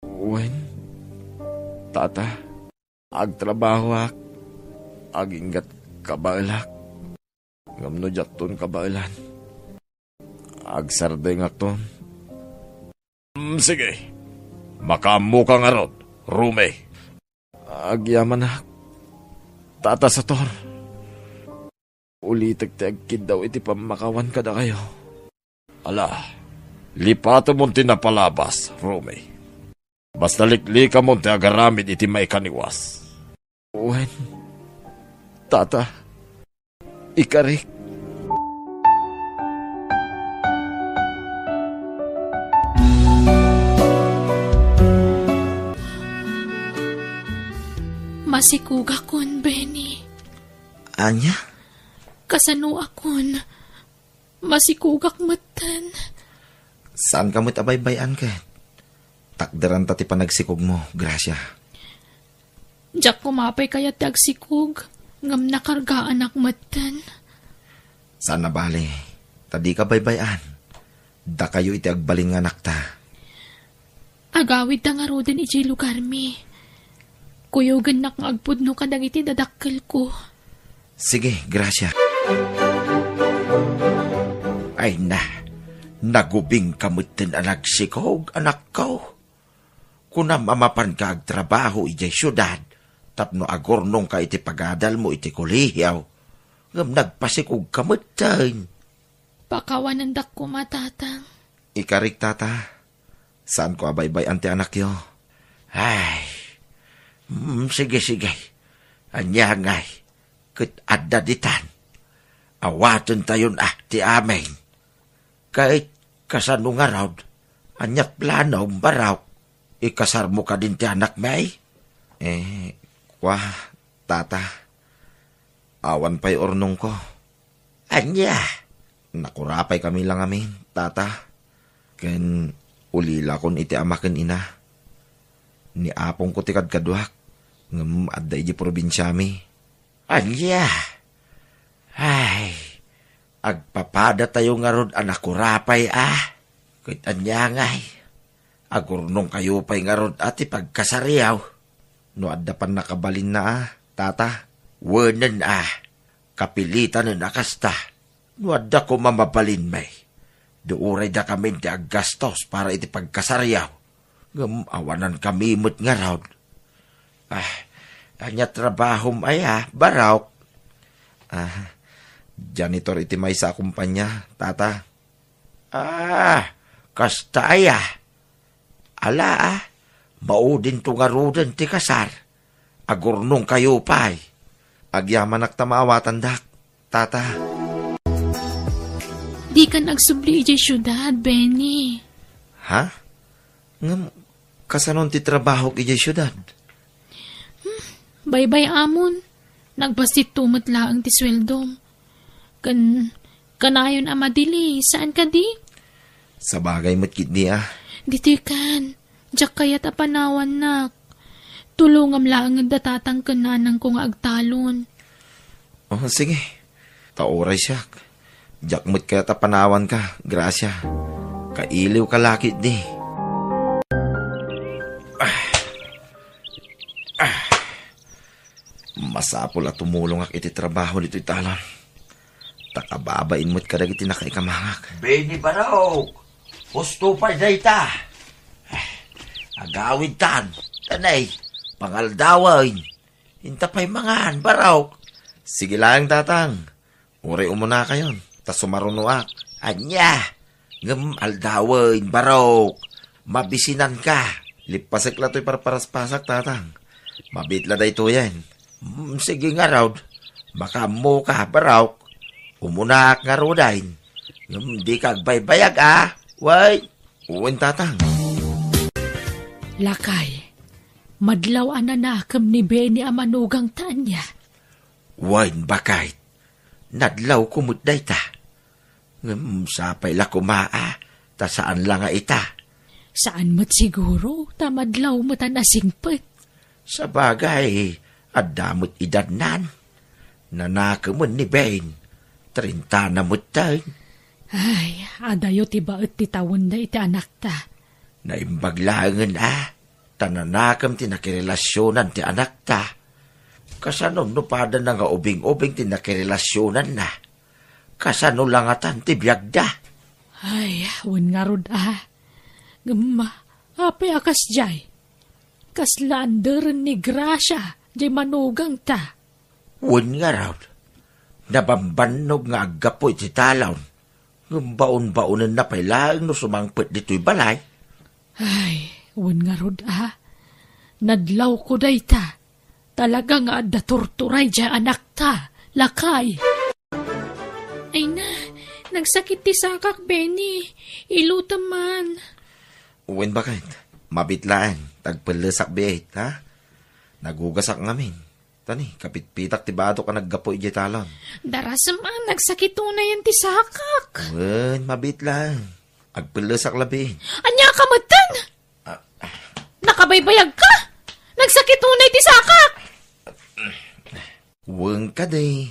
Wen, Tata, agtrabahoak, aginggat kabaelak. Ngem no diakton kabaelan, agsardengakton. Mm, sige. Makaammoka ngarud, Rumi. Agyamanak. Tata Sator, ulitek ti agkiddaw iti pammakawan kadakayo. Ala, lipatemon ti napalabas, Romy. Basta liklikamon ti agaramid iti maikaniwas. Wen, Tata, ikarik. Masikugakon, Benny. Ania? Kasanoakon? Masikugak metten. Saanka met a baybay-an ket? Takderanta ti panagsikogmo, Gracia. Diak koma pay kayat ti agsikog, ngem nakargaanak metten. Saan a bale, ta dika baybay-an. Dakayo iti agbalin nga anakta. Agawidta ngaruden idiay lugarmi. Kuyogennak nga agpudno kadagiti dadakkelko. Sige, Gracia. Ay na, nagubingka metten a nagsikog, anakko. Kunam a mapanka agtrabaho idiay siudad tapno agurnongka iti pagadalmo iti kolehio, ngem nagpasikogka metten. Pakawanendak koma, Tatang. Ikarik, Tata. Saanko a baybay-an ti anakyo. Ay, mm, sige, sige. Ania ngay, ket adda ditan. Awatentayon a ti amin. Ket kasano ngarud? Ania planom, Barok? Ikasarmo kadin ti anakmi? Eh, kua, Tata. Awan pay urnongko. Ania? Nakurapay kami la ngamin, Tata. Ken ulilakon iti ama ken ina. Ni apongko ti kadkaduak, ngem adda idiay probinsiami. Ania? Ay, agpapadatayo ngarud a nakurapay a. Ket ania ngay? Agurnongkayo pay ngarud a ti pagkasariaw. No adda pannakabalinna a, Tata, wenen a. Kapilitanen a kasta. No adda koma mabalinmi, di uray dakamin ti aggastos para iti pagkasariaw. Ngem awanankami met ngarud. Ah, ania trabahom aya, Barok? Ah, janitor iti maysa a kumpanya, Tata. Ah, kasta aya? Ala, a, maudinto ngaruden ti kasar. Agurnongkayo pay. Agyamanak ta maawatandak, Tata. Dikan agsubli idiay siudad, Benny. Ha? Ngem, kasanon ti trabahok idiay siudad? Baybay-amon. Nagbastitto met laeng ti sueldom. Ken, kanayon a madili, saan kadi? Sabagay met ketdi a. Ditoy kan, diak kayat a panawannak. Tulongam laeng da tatang ken nanangko nga agtalon. Oh, sige. Ta uray siak. Diak met kayat a panawanka, Gracia. Kailiwka la ketdi. Ah. Ah. Masapul a tumulongak iti trabaho ditoy talon. Ta kababain met kadagiti nakaikamangak. Benny Barok! Husto pay dayta! Agawidtan! Tanay! Pangaldawen! Inta pay mangan, Barok! Sige laeng, Tatang. Uray umunakayon, ta sumarunoak. Ania? Ngem aldawen, Barok. Mabisinanka. Lippasek la toy parparaspasak, Tatang. Mabiit la daytoyen. Mm, sige ngarud. Makaammoka, Barok. Umunaak ngaruden. Ngem dika agbaybayag, a? Wen? Wen, Tatang. Lakay, madlaw a nanakem ni Benny a manugangta, ania? Wen, baket. Nadlawko met dayta. Ngem sapay la koma a, ta saan la nga ita. Saan met siguro, ta madlaw met a nasingpet. Sabagay, adda met edadnan. Nanakemen ni Ben. Trintana metten. Ay, adayo ti baet ti tawenda iti anakta. Naimbag laengen a. Ta nanakem ti nakirelasionan ti anakta. Kasano no padana nga ubing-ubing ti nakirelasionanna? Kasano la ngatan ti biagda? Ay, wen ngarud a. Ngem, apay a kasdiay? Kasla anderen ni Gracia, diay manugangta. Wen ngarud, nabambannog nga aggapu iti talon, ngem baon-baonenna pay laeng no sumangpet ditoy balay. Ay, wen ngarud a. Nadlawko dayta. Talaga nga adda turturay diay anakta, lakay. Ay na, nagsakit ti sakak, Benny. Ilutem man. Wen, baket, mabit laeng, tagpellesak biit, ha? Nagugasak ngamin. Tani, kapitpitak ti badok a naggapu idiay talon. Darasem a, nagsakit unayen ti sakak. Wen, mabit laeng. Agpellesak labi. Ania ka metten? Ah, ah. Nakabaybayag ka? Nagsakit unay ti sakak. Wen kadi.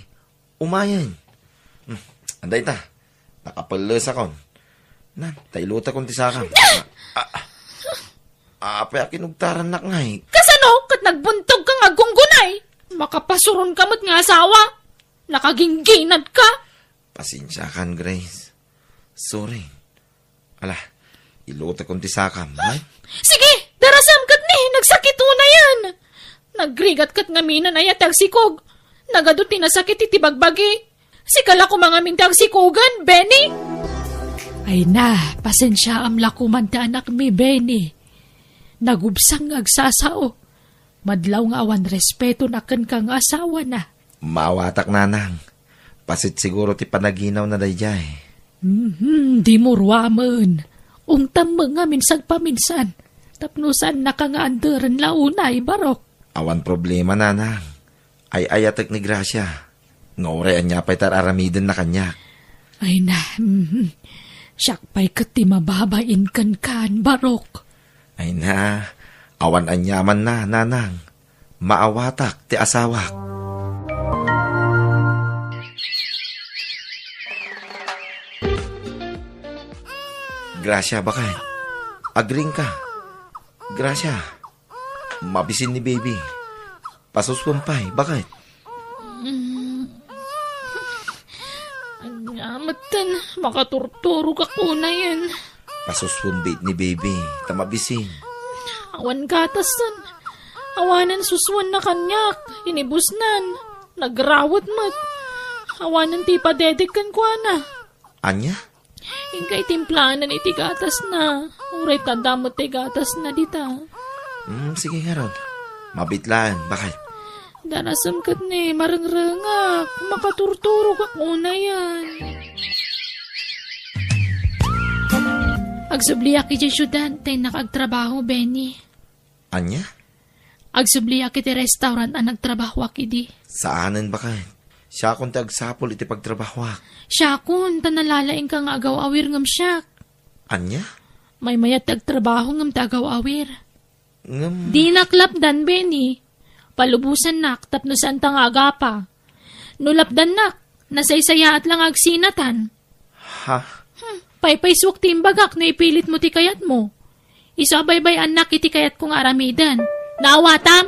Umayen. Hmm, anda ita? Nakapellesakon. Nan, ta ilutekon ti sakam. Ah, ah. Apay a kinugtarannak ngay? Kasano ket nagbuntog ka nga aggunggunay? Makapasuron ka met nga asawa. Nakagingginad ka. Pasensiakan, Grace. Sorry. Ala, ilutekon ti sakam, ha? Sige, darasem ket ni, nagsakit unayen. Nagrigat ket ngamin aya ti agsikog. Nagadu ti nasakit iti bagbagi. Sika la koma ngamin ti agsikogen, Benny. Ay na, pasensiaam la koman ti anakmi, Benny. Nagubsang nga agsasao. Madlaw nga awan respeto na kenka nga asawana. Maawatak, nanang. Pasit siguro ti panaginawna daydiay. Mhm, dimo ruamen. Ungtam met ngamin sagpaminsan. Tapno saannaka nga anderen la unay, Barok. Awan problema, nanang. Ay-ayatek ni Gracia. Nga uray ania pay ti ar-aramidenna kaniak. Ay na, mhm. Siak pay ket ti mababain kenkan, Barok. Ay na, awan aniamanna, nanang. Maawatak ti asawak. Gracia, baket. Agring ka. Gracia. Mabisin ni baby. Pasuswen pay, baket. Mm. Ania metten, makaturturogak unayen. Pasuswen biit ni baby, ta mabisin. Awan gatasen. Awanen suswenna kaniak, inibusnan. Nagrawet met. Awanen ti ipadedek kenkuana. Ania? Inka itimplanan iti gatasna. Uray ta adda met ti gatasna dita. Hmm, sige ngarud. Mabit laeng, baket. Darasem ket ni, marengrengak. Makaturturogak unayen. Agsubliak idiay siudad, ta innak agtrabaho, Benny. Ania? Agsubliak iti restaurant a nagtrabahoak idi. Saanen, baket. Siakon ti agsapul iti pagtrabahoak. Siakon, ta nalalaingka nga agaw-awir ngem siak. Ania? Maymayat ti agtrabaho ngem ti agaw-awir. Ngem dinak lapdan, Benny. Palubosannak tapno saanta nga agapa. No lapdannak, nasaysayaat la nga agsinatan. Ha? Hmm, paypaysuak ti imbagak no ipilitmo ti kayatmo. Isu a baybay-annak iti kayatko nga aramiden. Naawatam?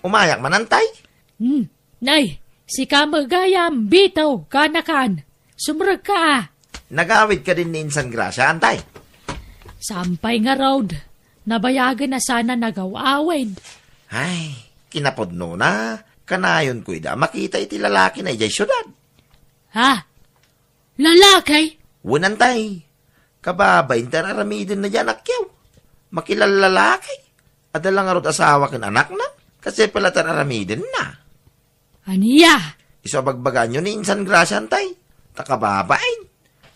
Umayak man, antay? Hmm. Nay, sika met gayam, bitaw, kanakan. Sumrekka a. Nagawid kadin ni Insan Gracia, antay? Saan pay ngarud. Nabayagen a sana nagaw-awid. Ay, kinapudnona, kanayonko ida a makita iti lalakina idiay siudad. Ha? Lalaki? Wen, antay. Kababain ti ar-aramidenna diay anakyo. Makilallalaki. Adda la ngarud asawa ken anakna. Kasdiay pay la ti ar-aramidenna. Ania? Isu a bagbagaanyo ni Insan Gracia, antay. Ta kababain.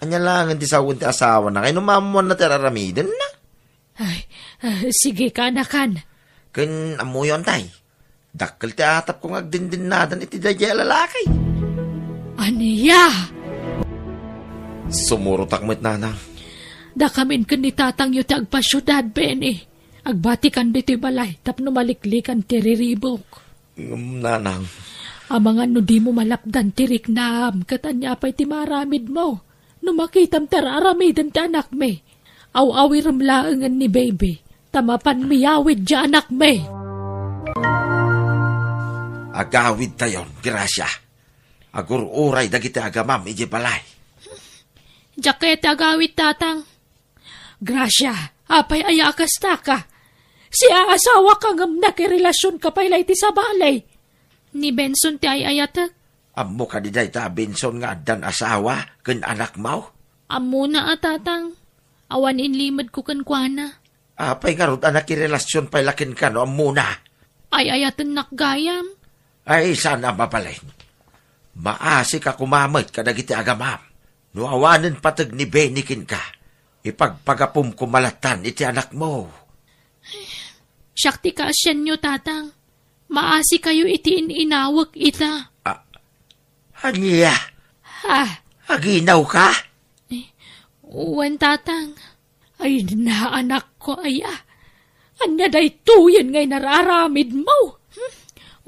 Ania laengen ti sawen ti asawana nga inumammoanna ti ar-aramidenna? Ay, ah, sige, kanakan. Ken ammoyo, antay. Dakkel ti atapko nga agdindinnadan iti daydiay a lalaki. Ania? Sumurotak met, nanang. Dakamin ken ni tatangyo ti agpasiudad, Benny. Agbatikan ditoy balay tapno maliklikan ti riribuk. Ngem, nanang. Amangan no dimo malapdan ti riknam, ket ania pay ti maaramidmo? No makitam ti ar-aramiden ti anakmi, aw-awirem laengen ni baby, ta mapan miyawid diay anakmi. Agawidtayon, Gracia. Agur-uray dagiti agamam idiay balay. Diak kayat ti agawid, tatang. Gracia, apay aya a kasta ka? Siasawaka ngem nakirelasionka pay la iti sabali. Ni Benson ti ay-ayatek. Ammo kadi dayta a Benson nga addan asawa ken anakmo? Ammona a, tatang. Awan inlimedko kenkuana. Apay ngarud a nakirelasion pay la kenka no ammona? Ay-ayatennak gayam. Ay, saan a mabalin. Maasika koma met kadagiti agamam. No awanen pateg ni Benny kenka, ipagpagapom koma lattan iti anakmo. Siak ti kaasianyo, tatang. Maasikayo iti in-inawek ita. Ah, ania? Ha? Aginawka? Eh, wen, tatang. Ay, na, anakko, aya. Ania daytoyen nga inararamidmo? Hmm?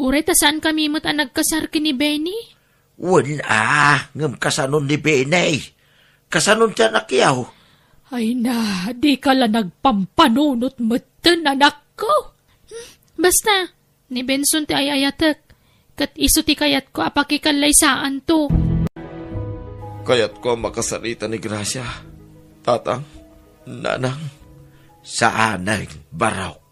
Uray ta saankami met a nagkasar ken ni Benny? Wen a, ngem kasanon ni Benny? Kasanon ti anakyo? Ay na, dika la nagpampanunot metten, anakko. Hmm? Basta, ni Benson ti ay-ayatek, ket isu ti kayatko a pakikallaysaanto. Kayatko a makasarita ni Gracia, tatang, nanang. Saanen, Barok.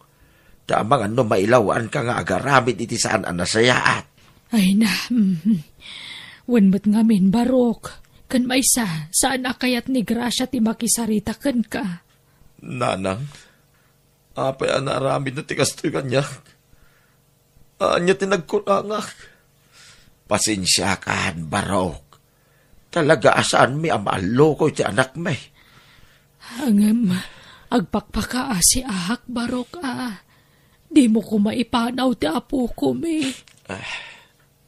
Ta amangan no mailawanka nga agaramid iti saan a nasayaat. Ay na, mhm. Wen met ngamin, Barok. Ken maysa, saan a kayat ni Gracia ti makisarita kenka. Nanang, apay a naaramidna ti kastoy kaniak? Ania ti nagkurangak? Pasensiakan, Barok. Talaga a saanmi a maallukoy ti anakmi. Ngem, agpakpakaasiak, Barok, a. Dimo koma ipanaw ti apokomi. Ah,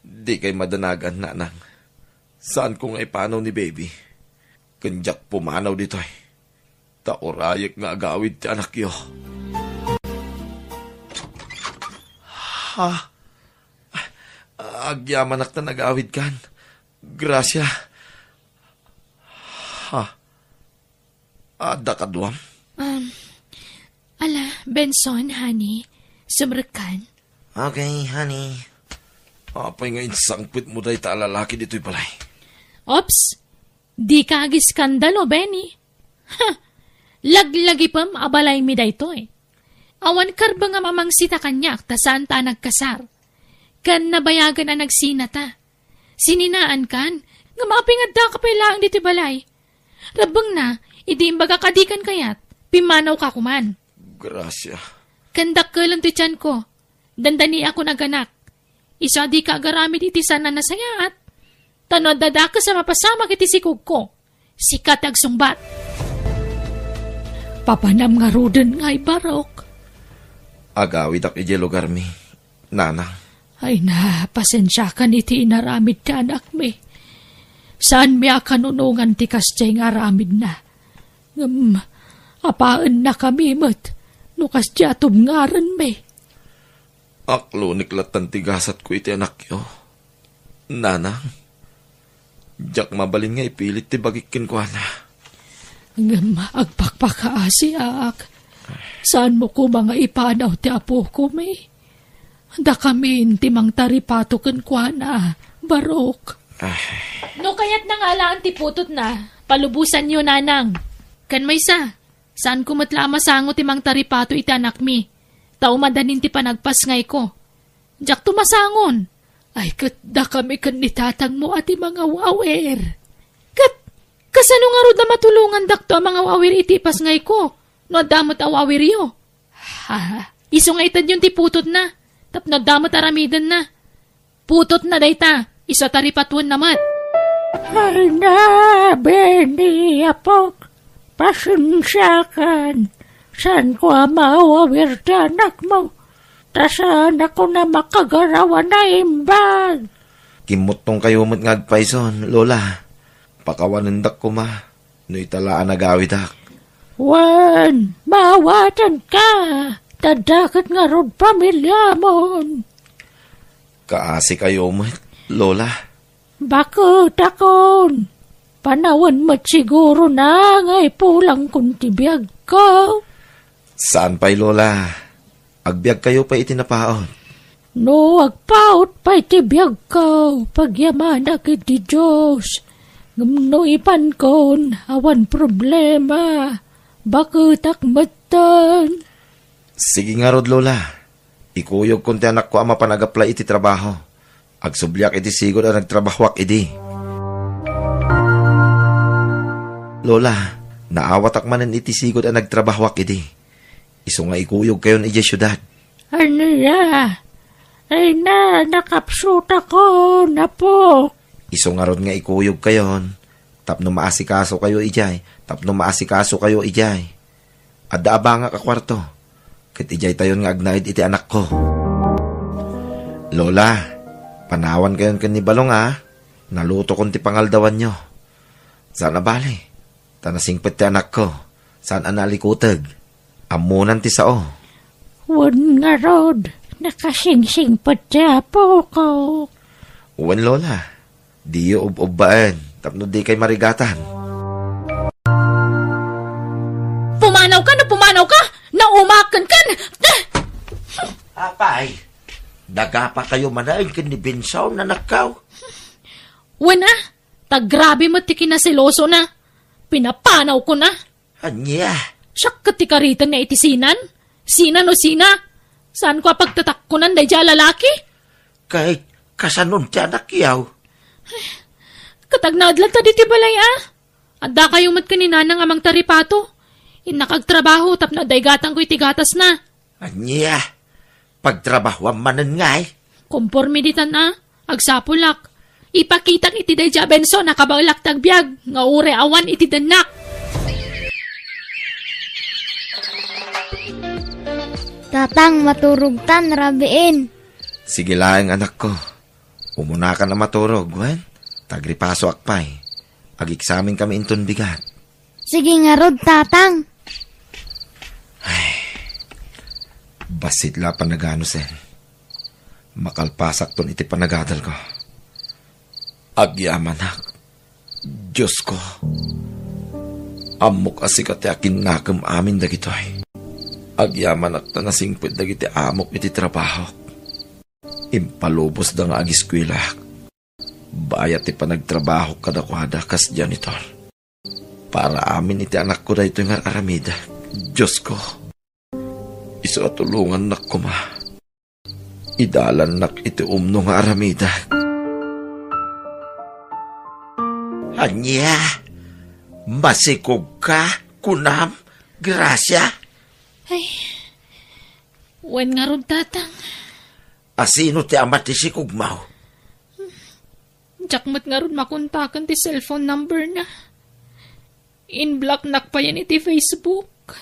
dikay madanagan, nanang. Saanko nga ipanaw ni baby. Ken diak pumanaw ditoy. Ta urayek nga agawid ti anakyo. Ha? Agyamanak ta nagawidkan. Gracia. Ha? Adda kaduam? Um, ala, Benson, honey. Sumrekkan. Okay, honey. Apay nga insangpetmo dayta a lalaki ditoy balay? Ops! Dika agiskandalo, Benny. Ha! Laglagipem a balaymi daytoy. Awan karbeng a mamangsita kaniak ta saan ta a nagkasar. Ken nabayagen a nagsinata. Sininaankan, ngem apay nga addaka pay laeng ditoy balay? Rebbengna, idi imbagak a dikan kayat, pimmanawka koman. Gracia. Ken dakkelem ti tianko. Dandaniakon aganak. Isu a dika agaramid iti saan a nasayaat. Ta no adda dakes a mapasamak iti sikogko, sika ti agsungbat. Papanam ngaruden ngay, Barok. Agawidak idiay lugarmi, nanang. Ay na, pasensiakan iti inaramid ti anakmi. Saanmi a kanunongan ti kasdiay nga aramidna. Ngem, apaennakami met no kasdiay a tubngarenmi. Aklonek lattan ti gasatko iti anakyo. Nanang, diak mabalin nga ipilit ti bagik kenkuana. Ngem agpakpakaasiak. Saanmo koma nga ipanaw ti apokomi? Dakamin ti mangtaripato kenkuana, Barok. Ah. No kayatna nga alaen ti putotna, palubosanyo, nanang. Ken maysa, saanko met la a masango ti mangtaripato iti anakmi, ta umadanin ti panagpasngayko. Diakto masangon. Ay, ket dakami ken ni tatangmo a ti mangaw-awir. Ket kasano ngarud a matulongandakto a mangaw-awir iti ipasngayko no adda met aw-awiryo? Ha, isu nga itedyon ti putotna, tapno adda met aramidenna. Putotna dayta, isu a taripatoenna met. Ay na, Benny, apok, pasensiakan. Saanko a maawawir ti anakmo. Ta saanakon a makagaraw a naimbag. Kimmuttongkayo met nga agpayson, Lola. Pakawanendak koma. No ita la a nagawidak. Wen, maawatanka, ta adda ket ngarud pamiliamon. Kaasikayo met, Lola. Baketakon, panawen met sigurona nga ipulangkon ti biagko. Saan pay, Lola. Agbiagkayo pay iti napaut. No agpaut pay ti biagko, pagyamanak iti Dios. Ngem no ipankon, awan problema. Baketak metten. Sige ngarud, Lola. Ikuyogkon ti anakko a mapan ag-apply iti trabaho. Agsubliak iti sigud a nagtrabahoak idi. Lola, naawatak manen iti sigud a nagtrabahoak idi. Isu nga ikuyogkayon idiay siudad. Ania? Ay na, nakapsutako, napo. Isu ngarud nga ikuyogkayon, tapno maasikasokayo idiay, tapno maasikasokayo idiay. Adda abangak a kuarto, ket idiaytayon nga agnaed iti anakko. Lola, panawankayon ken ni Balong a, nalutokon ti pangaldawanyo. Saan a bale, ta nasingpet ti anakko, saan a nalikuteg. Ammonan ti sao. Wen ngarud, nakasingsingpet ti apoko. Wen, Lola. Diyo ub-ubbaen tapno dikay marigatan. Pumanawka no pumanawka! Naumaken ken! Ah! Apay, nagapakayo manen ken ni Benson, anakko? Wen a, ta grabe met ti kinaselosona. Pinapanawkona. Ania? Siak ket ti karitenna iti sinan? Sina no sina? Saanko a pagtatakkonan daydiay a lalaki? Ket kasanon ti anakyo? Ket agnaed latta ditoy balay a. Addakayo met ken ni Nanang a mangtaripato. Innak agtrabaho tapno adda igatangko iti gatasna. Ania? Pagtrabahoam manen ngay? Komporme ditan a, agsapulak. Ipakitak iti daydiay a Benson a kabaelak ti agbiag nga uray awan iti dennak. Tatang, maturogtan, rabiin. Sige laeng, anakko. Umunakan a maturog, wen? Ta agripasoak pay. Ageksamenkami inton bigat. Sige ngarud, Tatang. Ay, bassit la a panaganusen. Makalpasakton iti panagadalko. Agyamanak, Diosko. Ammok a sika ti akinnakem amin dagitoy. Agyamanak ta nasingpet dagiti amok iti trabahok. Impalubosda nga agiskuelaak. Bayat ti panagtrabahok kadakuada kas janitor. Para amin iti anakko daytoy nga ar-aramidek. Diosko, isu a tulongannak koma. Idalannak iti umno nga aramidek. Ania? Masikogka, kunam, Gracia? Ay, wen ngarud, Tatang. A sino ti ama ti sikogmo? Diak met ngarud makontaken ti cellphone number na. In-blocknak payen iti Facebook.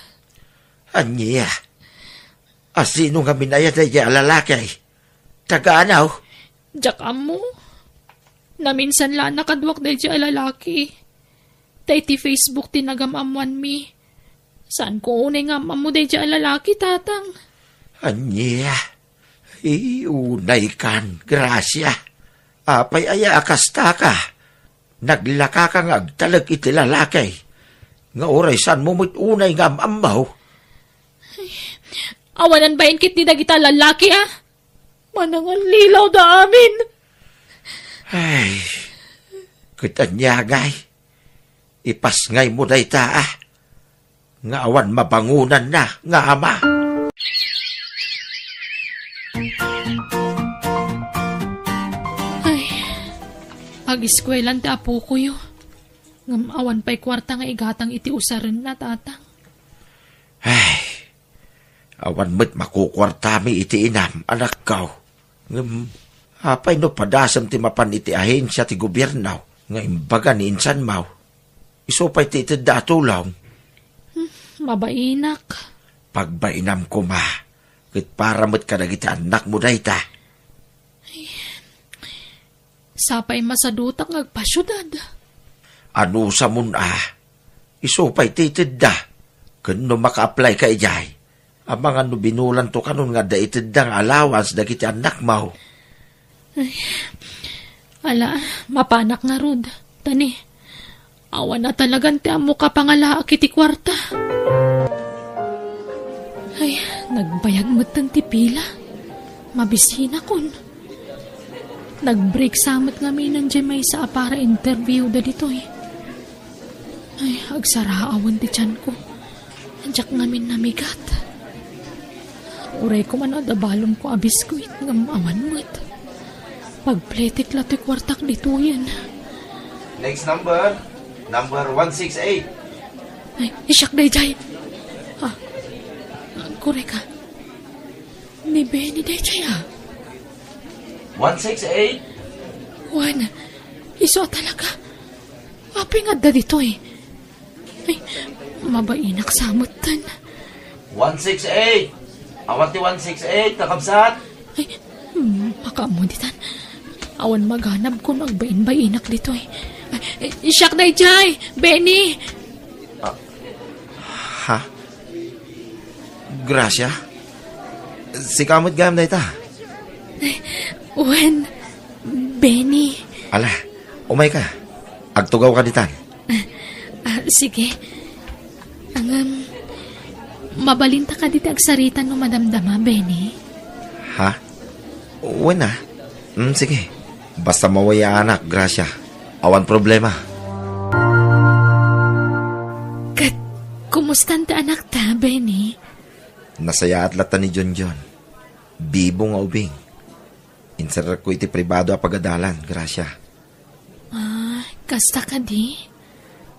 Ania? A sino ngamin aya daydiay a lalaki? Taga ania? Diak ammo. Naminsan la a nakaduak daydiay a lalaki. Ta iti Facebook ti nagam-ammoanmi. Saanko unay nga am-ammo daydiay a lalaki, Tatang. Ania? Ay, unaykan, Gracia. Apay aya a kastaka? Naglakaka nga agtalek iti lalaki. Nga uray saanmo met unay nga am-ammo? Awanan bain ketdi dagita a lalaki, a? Manangallilaw da amin. Ay, ket ania ngay? Ipasngaymo dayta, a? Nga awan mabangonanna nga ama. Ay, agiskuelan ti apokoyo. Ngem awan pay kuarta nga igatang iti usarenna, Tatang. Ay, awan met makukuartami iti inam, anakko. Ngem, apay no padasem ti mapan iti ahensia ti gobierno nga imbaga ni insanmo? Isu pay ti itedda a tulong. Hmm, mabainak. Pagbainam koma, ket para met kadagiti annakmo dayta. Sapay masadutak nga agpasiudad. Anusamon a, isu pay ti itedda. Ken no maka-apply ka idiay, amangan no binulanto kanon nga adda itedda nga allowance dagiti annakmo. Ay, ala, mapanak ngarud. Tani, awan a talagan ti ammok a pangalaak iti kuarta. Ay, nagbayag metten ti pila. Mabisinakon. Nag-break sa met ngamin diay maysa a para interview da ditoy. Ay, agsaraawan ti tianko. Diak ngamin namigat. Uray koma no adda balonko a biskuit ngem awan met. Pagpletek la toy kuartak ditoyen. Next number, number one six eight. Ay, siak daydiay. Ah, korek a. Ni Benny daydiay a. One six eight? Wen, isu a talaga. Apay nga adda ditoy? Ay, mabainak sa metten. One six eight! Awan ti one six eight, kakabsat? Ay, mm, makaammo ditan. Awan maganabko no agbain-bainak ditoy. Ay, eh, siak daydiay, Benny! Ah, ha? Gracia? Sika met gayam dayta? Ay, wen, Benny. Ala, umayka. Agtugawka ditan. Ah, ah, sige. Ngem, mabalinta kadi ti agsarita no madamdama, Benny? Ha? Wen a. Mm, sige. Basta mawayaanak, Gracia. Awan problema. Ket, kumustan ti anakta, Benny? Nasayaat latta ni Junjun. Bibo nga ubing. Inserrekko iti pribado a pagadalan, Gracia. Ah, kasta kadi?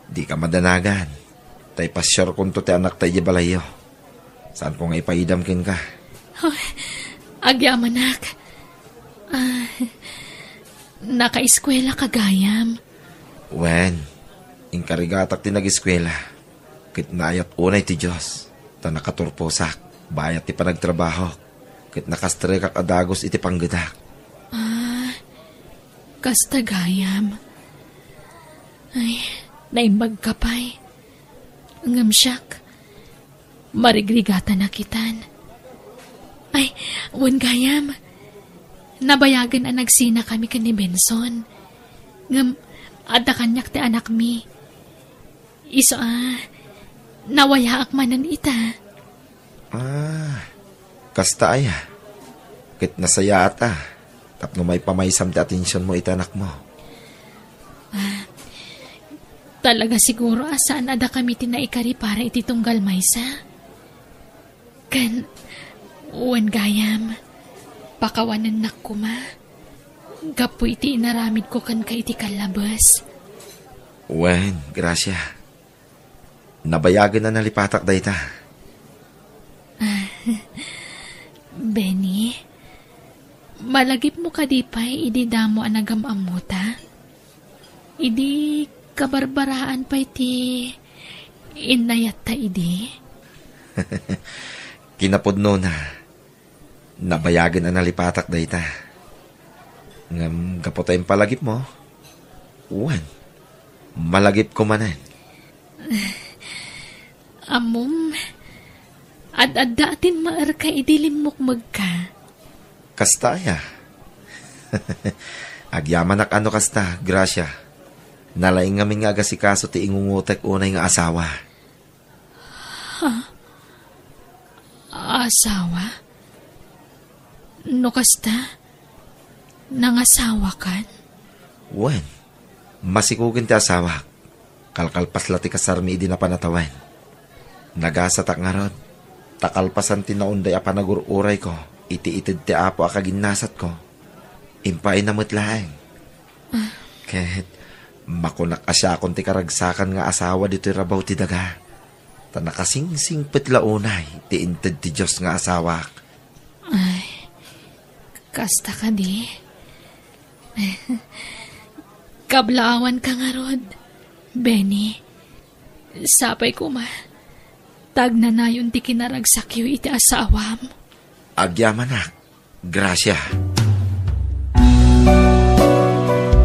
Dika madanagan. Ta ipasiarkonto ti anakta idiay balayyo. Saanko nga ipaidam kenka. Oh, agyamanak. Ah, nakaeskuelaka gayam? Wen, inkarigatak ti nageskuela. Ket naayat unay ti Dios, ta nakaturposak, bayat ti panagtrabahok, ket nakasterekak a dagus iti panggedak. Ah, kasta gayam. Ay, naimbagka pay. Ngem siak, marigrigatanak itan. Ay, wen gayam. Nabayagen a nagsinakami ken ni Benson. Ngem, adda kaniak ti anakmi. Isu a, nawayaak manen ita. Ah, kasta aya. Ket nasayaat a, tapno maipamaysam ti atensionmo iti anakmo. Ah, talaga siguro a saan a dakami ti naikari para iti tunggal maysa. Ken, wen gayam, pakawanennak koma, gapu iti inaramidko kenka iti kallabes. Wen, Gracia. Nabayagen a nalipatak dayta. Benny, malagipmo kadi pay idi damo a nagam-ammota? Idi kabarbaraan pay ti innayatta idi? Kinapudnona, nabayagen a nalipatak dayta. Ngem gapu ta impalagipmo, wen, malagipko manen. Ammom, ad-adda a timmaerka idi limmukmegka. Kasta aya? Agyamanak a no kasta, Gracia. Nalaing ngamin nga agasikaso ti ingungotek unay nga asawa. Ha? Asawa? No kasta, nangasawakan? Wen, masikugen ti asawak. Kalkalpas la ti kasarmi idi napan a tawen. Nagasatak ngarud, ta kalpasan ti naunday a panagur-urayko iti ited ti Apo a kaginnasatko, impaayna met laeng. Ket makunak a siakon ti karagsakan nga asawa ditoy rabaw ti daga, ta nakasingsingpet la unay ti inted ti Dios nga asawak. Ay, kasta kadi? Kablaawanka ngarud, Benny. Sapay koma, ta agnanayon ti kinaragsakyo iti asawam. Agyamanak, Gracia.